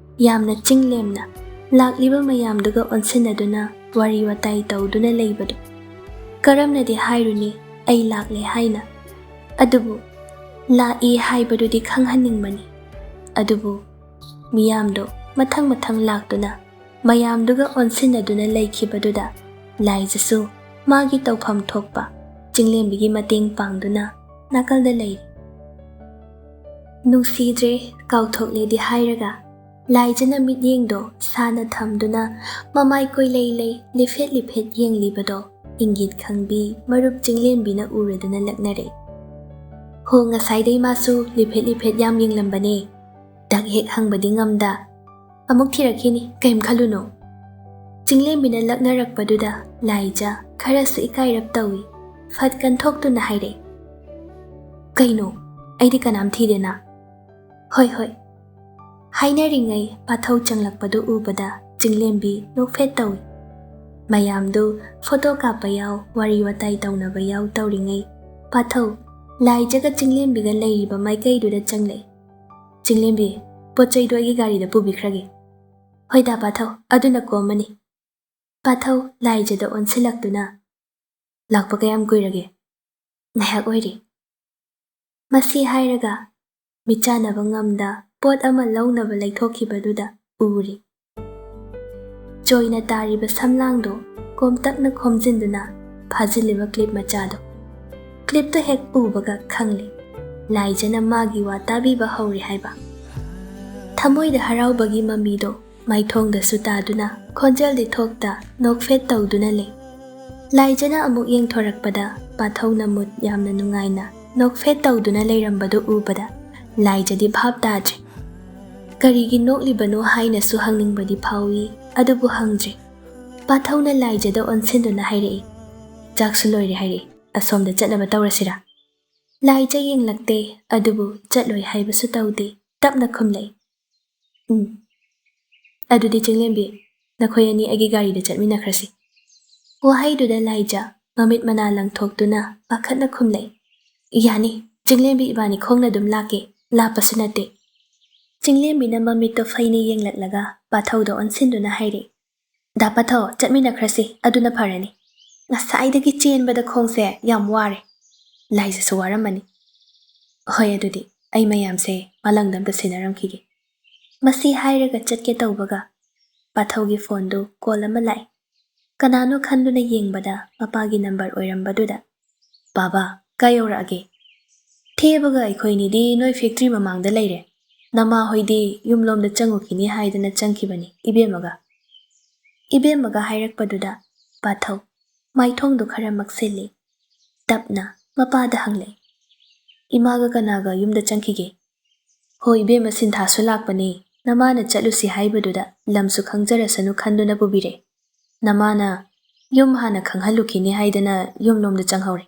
ꯌꯥꯝꯅ ꯆꯤꯡꯂꯦꯝꯅ ꯂꯥꯛꯂꯤꯕ ꯃꯌꯥꯝꯗꯨꯒ ꯑꯣꯟꯁꯤꯟꯅꯗꯨꯅ ꯋꯥꯔꯤ ꯋꯥꯇꯥꯏ ꯇꯧꯗꯨꯅ ꯂꯩꯕꯗꯨ꯫ ꯀꯔꯝꯅꯗꯤ ꯍꯥꯏꯔꯨꯅꯤ, ꯑꯩ ꯂꯥꯛꯂꯦ ꯍꯥꯏꯅ꯫ ꯑꯗꯨꯕꯨ ꯂꯥꯛꯏ ꯍꯥꯏꯕꯗꯨꯗꯤ ꯈꯪꯍꯟꯅꯤꯡꯕꯅꯤ꯫ ꯑꯗꯨꯕꯨ ꯃꯤꯌꯥꯝꯗꯣ ꯃꯊꯪ ꯃꯊꯪ ꯂꯥꯛꯇꯨꯅ ꯃꯌꯥꯝꯗꯨꯒ ꯑꯣꯟꯁꯤꯟꯅꯗꯨꯅ ꯂꯩꯈꯤꯕꯗꯨꯗ ꯂꯥꯏꯖꯁꯨ ꯃꯥꯒꯤ ꯇꯧꯐꯝ ꯊꯣꯛꯄ ꯆꯤꯡꯂꯦꯝꯕꯤꯒꯤ ꯃꯇꯦꯡ ꯄꯥꯡꯗꯨꯅ ꯅꯥꯀꯜꯗ ꯂꯩꯔꯤ꯫ "ꯅꯨꯡꯁꯤꯗ꯭ꯔꯦ, ꯀꯥꯎꯊꯣꯛꯂꯦꯗꯤ" ꯍꯥꯏꯔꯒ ꯂꯥꯏꯖꯅ ꯃꯤꯠꯌꯦꯡꯗꯣ ꯁꯥꯅ ꯊꯝꯗꯨꯅ ꯃꯃꯥꯏ ꯀꯣꯏꯂꯩ ꯂꯩ ꯂꯤꯐꯦꯠ ꯂꯤꯐꯦꯠ ꯌꯦꯡꯂꯤꯕꯗꯣ ꯏꯪꯒꯤꯠ ꯈꯪꯕꯤ ꯃꯔꯨꯞ ꯆꯤꯡꯂꯦꯝꯕꯤꯅ ꯎꯔꯗꯨꯅ ꯂꯛꯅꯔꯦ꯫ "ꯍꯣ, ꯉꯁꯥꯏꯗꯩ ꯃꯥꯁꯨ ꯂꯤꯐꯦꯠ ꯂꯤꯐꯦꯠ ꯌꯥꯝ ꯌꯦꯡꯂꯝꯕꯅꯦ꯫ ꯗꯛ ꯍꯦꯛ ꯍꯪꯕꯗꯤ ꯉꯝꯗ꯫ ꯑꯃꯨꯛ ꯊꯤꯔꯛꯈꯤꯅꯤ, ꯀꯩꯝ ꯈꯜꯂꯨꯅꯨ꯫" ꯆꯤꯡꯂꯦꯝꯕꯤꯅ ꯂꯛꯅꯔꯛꯄꯗꯨꯗ ꯂꯥꯏꯖ ꯈꯔꯁꯨ ꯏꯀꯥꯏꯔꯞ ꯇꯧꯏ꯫ ꯐꯠ ꯀꯟꯊꯣꯛꯇꯨꯅ ꯍꯥꯏꯔꯛꯏ, "ꯀꯩꯅꯣ? ꯑꯩꯗꯤ ꯀꯅꯥꯝ ꯊꯤꯗꯦꯅ꯫" "ꯍꯣꯏ, ꯍꯣꯏ꯫" ꯍꯥꯏꯅꯔꯤꯉꯩ ꯄꯥꯊꯧ ꯆꯪꯂꯛꯄꯗꯨ ꯎꯕꯗ ꯆꯤꯡꯂꯦꯝꯕꯤ ꯅꯣꯛꯐꯦꯠ ꯇꯧꯏ꯫ ꯃꯌꯥꯝꯗꯨ ꯐꯣꯇꯣ ꯀꯥꯞꯄ ꯌꯥꯎ, ꯋꯥꯔꯤ ꯋꯥꯇꯥꯏ ꯇꯧꯅꯕ ꯌꯥꯎ ꯇꯧꯔꯤꯉꯩ ꯄꯥꯊꯧ ꯂꯥꯏꯖꯒ ꯆꯤꯡꯂꯦꯝꯕꯤꯒ ꯂꯩꯔꯤꯕ ꯃꯥꯏꯀꯩꯗꯨꯗ ꯆꯪꯂꯛꯏ꯫ "ꯆꯤꯡꯂꯦꯝꯕꯤ, ꯄꯣꯠ ꯆꯩꯗꯨ ꯑꯩꯒꯤ ꯒꯥꯔꯤꯗ ꯄꯨꯕꯤꯈ꯭ꯔꯒꯦ꯫" "ꯍꯣꯏꯗ ꯄꯥꯊꯧ, ꯑꯗꯨꯅ ꯀꯣꯝꯃꯅꯤ꯫" ꯄꯥꯊꯧ ꯂꯥꯏꯖꯗ ꯑꯣꯟꯁꯤꯜꯂꯛꯇꯨꯅ, "ꯂꯥꯛꯄ ꯀꯌꯥꯝ ꯀꯨꯏꯔꯒꯦ?" "ꯉꯥꯏꯍꯥꯛ ꯑꯣꯏꯔꯤ꯫" ꯃꯁꯤ ꯍꯥꯏꯔꯒ ꯃꯤꯠꯆꯥꯟꯅꯕ ꯉꯝꯗ ꯄꯣꯠ ꯑꯃ ꯂꯧꯅꯕ ꯂꯩꯊꯣꯛꯈꯤꯕꯗꯨꯗ ꯎꯔꯤ꯫ ꯆꯣꯏꯅ ꯇꯥꯔꯤꯕ ꯁꯝꯂꯥꯡꯗꯣ ꯀꯣꯝꯇꯛꯅ ꯈꯣꯝꯖꯤꯟꯗꯨꯅ ꯐꯥꯖꯤꯜꯂꯤꯕ ꯀ꯭ꯂꯤꯞ ꯃꯆꯥꯗꯣ꯫ ꯀ꯭ꯂꯤꯞꯇꯣ ꯍꯦꯛ ꯎꯕꯒ ꯈꯪꯂꯦ, ꯂꯥꯏꯖꯅ ꯃꯥꯒꯤ ꯋꯥ ꯇꯥꯕꯤꯕ ꯍꯧꯔꯦ ꯍꯥꯏꯕ꯫ ꯊꯃꯣꯏꯗ ꯍꯔꯥꯎꯕꯒꯤ ꯃꯃꯤꯗꯣ ꯃꯥꯏꯊꯣꯡꯗꯁꯨ ꯇꯥꯗꯨꯅ ꯈꯣꯟꯖꯦꯜꯗꯤ ꯊꯣꯛꯇ ꯅꯣꯛꯐꯦꯠ ꯇꯧꯗꯨꯅ ꯂꯩ꯫ ꯂꯥꯏꯖꯅ ꯑꯃꯨꯛ ꯌꯦꯡꯊꯣꯔꯛꯄꯗ ꯄꯥꯊꯧꯅ ꯃꯨꯠ ꯌꯥꯝꯅ ꯅꯨꯡꯉꯥꯏꯅ ꯅꯣꯛꯐꯦꯠ ꯇꯧꯗꯨꯅ ꯂꯩꯔꯝꯕꯗꯨ ꯎꯕꯗ ꯂꯥꯏꯖꯗꯤ ꯚꯥꯞ ꯇꯥꯗ꯭ꯔꯦ꯫ ꯀꯔꯤꯒꯤ ꯅꯣꯛꯂꯤꯕꯅꯣ ꯍꯥꯏꯅꯁꯨ ꯍꯪꯅꯤꯡꯕꯗꯤ ꯐꯥꯎꯏ, ꯑꯗꯨꯕꯨ ꯍꯪꯗ꯭ꯔꯦ꯫ ꯄꯥꯊꯧꯅ ꯂꯥꯏꯖꯗ ꯑꯣꯟꯁꯤꯟꯗꯨꯅ ꯍꯥꯏꯔꯛꯏ, "ꯆꯥꯛꯁꯨ ꯂꯣꯏꯔꯦ ꯍꯥꯏꯔꯛꯏ, ꯑꯁꯣꯝꯗ ꯆꯠꯅꯕ ꯇꯧꯔꯁꯤꯔꯥ?" ꯂꯥꯏꯖ ꯌꯦꯡꯂꯛꯇꯦ, ꯑꯗꯨꯕꯨ ꯆꯠꯂꯣꯏ ꯍꯥꯏꯕꯁꯨ ꯇꯧꯗꯦ, ꯇꯞꯅ ꯈꯨꯝꯂꯛꯏ, "ꯎꯝ꯫ ꯑꯗꯨꯗꯤ ꯆꯤꯡꯂꯦꯝꯕꯤ, ꯅꯈꯣꯏ ꯑꯅꯤ ꯑꯩꯒꯤ ꯒꯥꯔꯤꯗ ꯆꯠꯃꯤꯟꯅꯈ꯭ꯔꯁꯤ꯫" ꯋꯥꯍꯩꯗꯨꯗ ꯂꯥꯏꯖ ꯃꯃꯤꯠ ꯃꯅꯥ ꯂꯪꯊꯣꯛꯇꯨꯅ ꯄꯥꯈꯠꯅ ꯈꯨꯝꯂꯛꯏ, "ꯌꯥꯅꯤ, ꯆꯤꯡꯂꯦꯝꯕꯤ ꯏꯕꯥꯅꯤ ꯈꯣꯡꯅ ꯑꯗꯨꯝ ꯂꯥꯛꯀꯦ, ꯂꯥꯞꯄꯁꯨ ꯅꯠꯇꯦ꯫" ꯆꯤꯡꯂꯦꯝꯕꯤꯅ ꯃꯃꯤꯠꯇꯣ ꯐꯩꯅ ꯌꯦꯡꯂꯛꯂꯒ ꯄꯥꯊꯧꯗ ꯑꯣꯟꯁꯤꯟꯗꯨꯅ ꯍꯥꯏꯔꯛꯏ, "ꯗꯥ ꯄꯥꯊꯧ, ꯆꯠꯃꯤꯟꯅꯈ꯭ꯔꯁꯤ, ꯑꯗꯨꯅ ꯐꯔꯅꯤ꯫ ꯉꯁꯥꯏꯗꯒꯤ ꯆꯦꯟꯕꯗ ꯈꯣꯡꯁꯦ ꯌꯥꯝ ꯋꯥꯔꯦ꯫" ꯂꯥꯏꯖꯁꯨ ꯋꯥꯔꯝꯃꯅꯤ꯫ "ꯍꯣꯏ, ꯑꯗꯨꯗꯤ ꯑꯩ ꯃꯌꯥꯝꯁꯦ ꯃꯂꯪꯗ ꯑꯝꯇ ꯁꯤꯟꯅꯔꯝꯈꯤꯒꯦ꯫" ꯃꯁꯤ ꯍꯥꯏꯔꯒ ꯆꯠꯀꯦ ꯇꯧꯕꯒ ꯄꯥꯊꯧꯒꯤ ꯐꯣꯟꯗꯨ ꯀꯣꯜ ꯑꯃ ꯂꯥꯛꯏ꯫ ꯀꯅꯥꯅꯣ ꯈꯟꯗꯨꯅ ꯌꯦꯡꯕꯗ ꯃꯄꯥꯒꯤ ꯅꯝꯕꯔ ꯑꯣꯏꯔꯝꯕꯗꯨꯗ, "ꯕꯥꯕꯥ, ꯀꯥꯏ ꯌꯧꯔꯛꯑꯒꯦ?" "ꯊꯦꯕꯒ ꯑꯩꯈꯣꯏꯅꯤꯗꯤ ꯅꯣꯏ ꯐꯦꯛꯇ꯭ꯔꯤ ꯃꯃꯥꯡꯗ ꯂꯩꯔꯦ꯫ ꯅꯃꯥ ꯍꯣꯏꯗꯤ ꯌꯨꯝꯂꯣꯝꯗ ꯆꯪꯉꯨꯈꯤꯅꯤ ꯍꯥꯏꯗꯅ ꯆꯪꯈꯤꯕꯅꯤ ꯏꯕꯦꯝꯃꯒ꯫" ꯏꯕꯦꯝꯃꯒ ꯍꯥꯏꯔꯛꯄꯗꯨꯗ ꯄꯥꯊꯧ ꯃꯥꯏꯊꯣꯡꯗꯨ ꯈꯔ ꯃꯛꯁꯤꯜꯂꯤ꯫ ꯇꯞꯅ ꯃꯄꯥꯗ ꯍꯪꯂꯛꯏ, "ꯏꯃꯥꯒ ꯀꯅꯥꯒ ꯌꯨꯝꯗ ꯆꯪꯈꯤꯒꯦ?" "ꯍꯣ ꯏꯕꯦꯝꯃ, ꯁꯤꯟꯊꯥꯁꯨ ꯂꯥꯛꯄꯅꯦ꯫ ꯅꯃꯥꯅ ꯆꯠꯂꯨꯁꯤ ꯍꯥꯏꯕꯗꯨꯗ ꯂꯝꯁꯨ ꯈꯪꯖꯔꯁꯅꯨ ꯈꯟꯗꯨꯅ ꯄꯨꯕꯤꯔꯦ꯫ ꯅꯃꯥꯅ ꯌꯨꯝ ꯍꯥꯟꯅ ꯈꯪꯍꯜꯂꯨꯈꯤꯅꯤ ꯍꯥꯏꯗꯅ ꯌꯨꯝꯂꯣꯝꯗ ꯆꯪꯍꯧꯔꯦ꯫"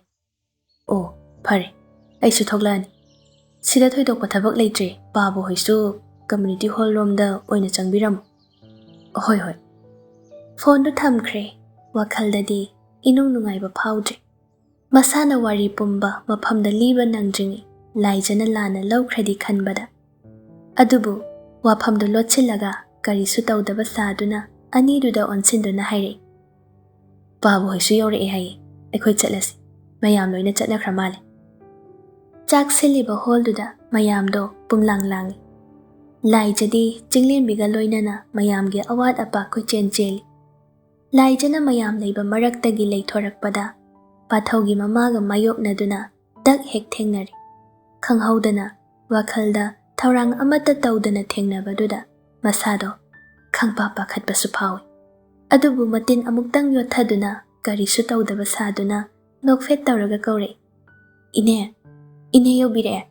"ꯑꯣ, ꯐꯔꯦ, ꯑꯩꯁꯨ ꯊꯣꯛꯂꯛꯑꯅꯤ꯫ ꯁꯤꯗ ꯊꯣꯏꯗꯣꯛꯄ ꯊꯕꯛ ꯂꯩꯇ꯭ꯔꯦ, ꯄꯥꯕꯨ ꯍꯣꯏꯁꯨ ꯀꯝꯃ꯭ꯌꯨꯅꯤꯇꯤ ꯍꯣꯜ ꯂꯣꯝꯗ ꯑꯣꯏꯅ ꯆꯪꯕꯤꯔꯝꯃꯣ꯫" "ꯍꯣꯏ, ꯍꯣꯏ꯫" ꯐꯣꯟꯗꯨ ꯊꯝꯈ꯭ꯔꯦ꯫ ꯋꯥꯈꯜꯗꯗꯤ ꯏꯅꯨꯡ ꯅꯨꯡꯉꯥꯏꯕ ꯐꯥꯎꯗ꯭ꯔꯦ꯫ ꯃꯁꯥꯅ ꯋꯥꯔꯤ ꯄꯨꯝꯕ ꯃꯐꯝꯗ ꯂꯤꯕ ꯅꯪꯗ꯭ꯔꯤꯉꯩ ꯂꯥꯏꯖꯅ ꯂꯥꯟꯅ ꯂꯧꯈ꯭ꯔꯗꯤ ꯈꯟꯕꯗ꯫ ꯑꯗꯨꯕꯨ ꯋꯥꯐꯝꯗꯨ ꯂꯣꯠꯁꯤꯜꯂꯒ ꯀꯔꯤꯁꯨ ꯇꯧꯗꯕ ꯁꯥꯗꯨꯅ ꯑꯅꯤꯗꯨꯗ ꯑꯣꯟꯁꯤꯟꯗꯨꯅ ꯍꯥꯏꯔꯛꯏ, "ꯄꯥꯕ ꯍꯣꯏꯁꯨ ꯌꯧꯔꯛꯑꯦ ꯍꯥꯏꯌꯦ, ꯑꯩꯈꯣꯏ ꯆꯠꯂꯁꯤ, ꯃꯌꯥꯝ ꯂꯣꯏꯅ ꯆꯠꯅꯈ꯭ꯔ ꯃꯥꯜꯂꯦ꯫" ꯆꯥꯛ ꯁꯤꯜꯂꯤꯕ ꯍꯣꯜꯗꯨꯗ ꯃꯌꯥꯝꯗꯣ ꯄꯨꯝꯂꯥꯡ ꯂꯥꯡꯏ꯫ ꯂꯥꯏꯖꯗꯤ ꯆꯤꯡꯂꯦꯝꯕꯤꯒ ꯂꯣꯏꯅꯅ ꯃꯌꯥꯝꯒꯤ ꯑꯋꯥꯠ ꯑꯄꯥ ꯀꯣꯏꯆꯦꯟ ꯆꯦꯜꯂꯤ꯫ ꯂꯥꯏꯖꯅ ꯃꯌꯥꯝ ꯂꯩꯕ ꯃꯔꯛꯇꯒꯤ ꯂꯩꯊꯣꯔꯛꯄꯗ ꯄꯥꯊꯧꯒꯤ ꯃꯃꯥꯒ ꯃꯥꯌꯣꯛꯅꯗꯨꯅ ꯗꯛ ꯍꯦꯛ ꯊꯦꯡꯅꯔꯦ꯫ ꯈꯪꯍꯧꯗꯅ ꯋꯥꯈꯜꯗ ꯊꯧꯔꯥꯡ ꯑꯃꯠꯇ ꯇꯧꯗꯅ ꯊꯦꯡꯅꯕꯗꯨꯗ ꯃꯁꯥꯗꯣ ꯈꯪꯄꯥ ꯄꯥꯈꯠꯄꯁꯨ ꯐꯥꯎꯏ꯫ ꯑꯗꯨꯕꯨ ꯃꯇꯤꯟ ꯑꯃꯨꯛꯇꯪ ꯌꯣꯠꯊꯗꯨꯅ ꯀꯔꯤꯁꯨ ꯇꯧꯗꯕ ꯁꯥꯗꯨꯅ ꯅꯣꯛꯐꯦꯠ ꯇꯧꯔꯒ ꯀꯧꯔꯛꯏ, "ꯏꯅꯦ, ꯏꯅꯦ ꯌꯧꯕꯤꯔꯛꯑꯦ꯫"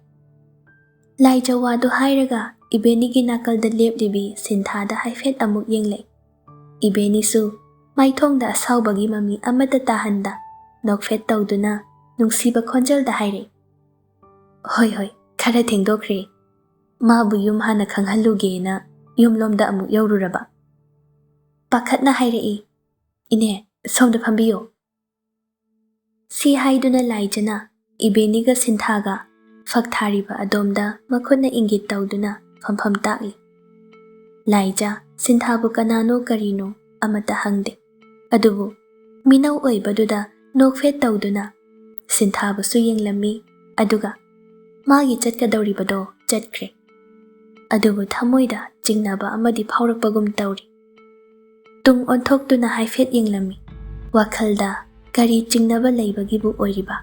ꯂꯥꯏꯖ ꯋꯥꯗꯨ ꯍꯥꯏꯔꯒ ꯏꯕꯦꯅꯤꯒꯤ ꯅꯥꯀꯜꯗ ꯂꯦꯞꯂꯤꯕꯤ ꯁꯤꯟꯊꯥꯗ ꯍꯥꯏꯐꯦꯠ ꯑꯃꯨꯛ ꯌꯦꯡꯂꯛꯏ꯫ ꯏꯕꯦꯅꯤꯁꯨ ꯃꯥꯏꯊꯣꯡꯗ ꯑꯁꯥꯎꯕꯒꯤ ꯃꯃꯤ ꯑꯃꯠꯇ ꯇꯥꯍꯟꯗ ꯅꯣꯛꯐꯦꯠ ꯇꯧꯗꯨꯅ ꯅꯨꯡꯁꯤꯕ ꯈꯣꯟꯖꯦꯜꯗ ꯍꯥꯏꯔꯛꯏ, "ꯍꯣꯏ, ꯍꯣꯏ, ꯈꯔ ꯊꯦꯡꯗꯣꯛꯈ꯭ꯔꯦ꯫ ꯃꯥꯕꯨ ꯌꯨꯝ ꯍꯥꯟꯅ ꯈꯪꯍꯜꯂꯨꯒꯦꯅ ꯌꯨꯝꯂꯣꯝꯗ ꯑꯃꯨꯛ ꯌꯧꯔꯨꯔꯕ꯫" ꯄꯥꯈꯠꯅ ꯍꯥꯏꯔꯛꯏ, "ꯏꯅꯦ, ꯁꯣꯝꯗ ꯐꯝꯕꯤꯌꯨ꯫" ꯁꯤ ꯍꯥꯏꯗꯨꯅ ꯂꯥꯏꯖꯅ ꯏꯕꯦꯅꯤꯒ ꯁꯤꯟꯊꯥꯒ ꯐꯛ ꯊꯥꯔꯤꯕ ꯑꯗꯣꯝꯗ ꯃꯈꯨꯠꯅ ꯏꯪꯒꯤꯠ ꯇꯧꯗꯨꯅ ꯐꯝꯐꯝ ꯇꯥꯛꯂꯤ꯫ ꯂꯥꯏꯖ ꯁꯤꯟꯊꯥꯕꯨ ꯀꯅꯥꯅꯣ ꯀꯔꯤꯅꯣ ꯑꯃꯠꯇ ꯍꯪꯗꯦ꯫ ꯑꯗꯨꯕꯨ ꯃꯤꯅꯧ ꯑꯣꯏꯕꯗꯨꯗ ꯅꯣꯛꯐꯦꯠ ꯇꯧꯗꯨꯅ ꯁꯤꯟꯊꯥꯕꯨꯁꯨ ꯌꯦꯡꯂꯝꯃꯤ, ꯑꯗꯨꯒ ꯃꯥꯒꯤ ꯆꯠꯀꯗꯧꯔꯤꯕꯗꯣ ꯆꯠꯈ꯭ꯔꯦ꯫ ꯑꯗꯨꯕꯨ ꯊꯃꯣꯏꯗ ꯆꯤꯡꯅꯕ ꯑꯃꯗꯤ ꯐꯥꯎꯔꯛꯄꯒꯨꯝ ꯇꯧꯔꯤ꯫ ꯇꯨꯡ ꯑꯣꯟꯊꯣꯛꯇꯨꯅ ꯍꯥꯏꯐꯦꯠ ꯌꯦꯡꯂꯝꯃꯤ꯫ ꯋꯥꯈꯜꯗ ꯀꯔꯤ ꯆꯤꯡꯅꯕ ꯂꯩꯕꯒꯤꯕꯨ ꯑꯣꯏꯔꯤꯕ?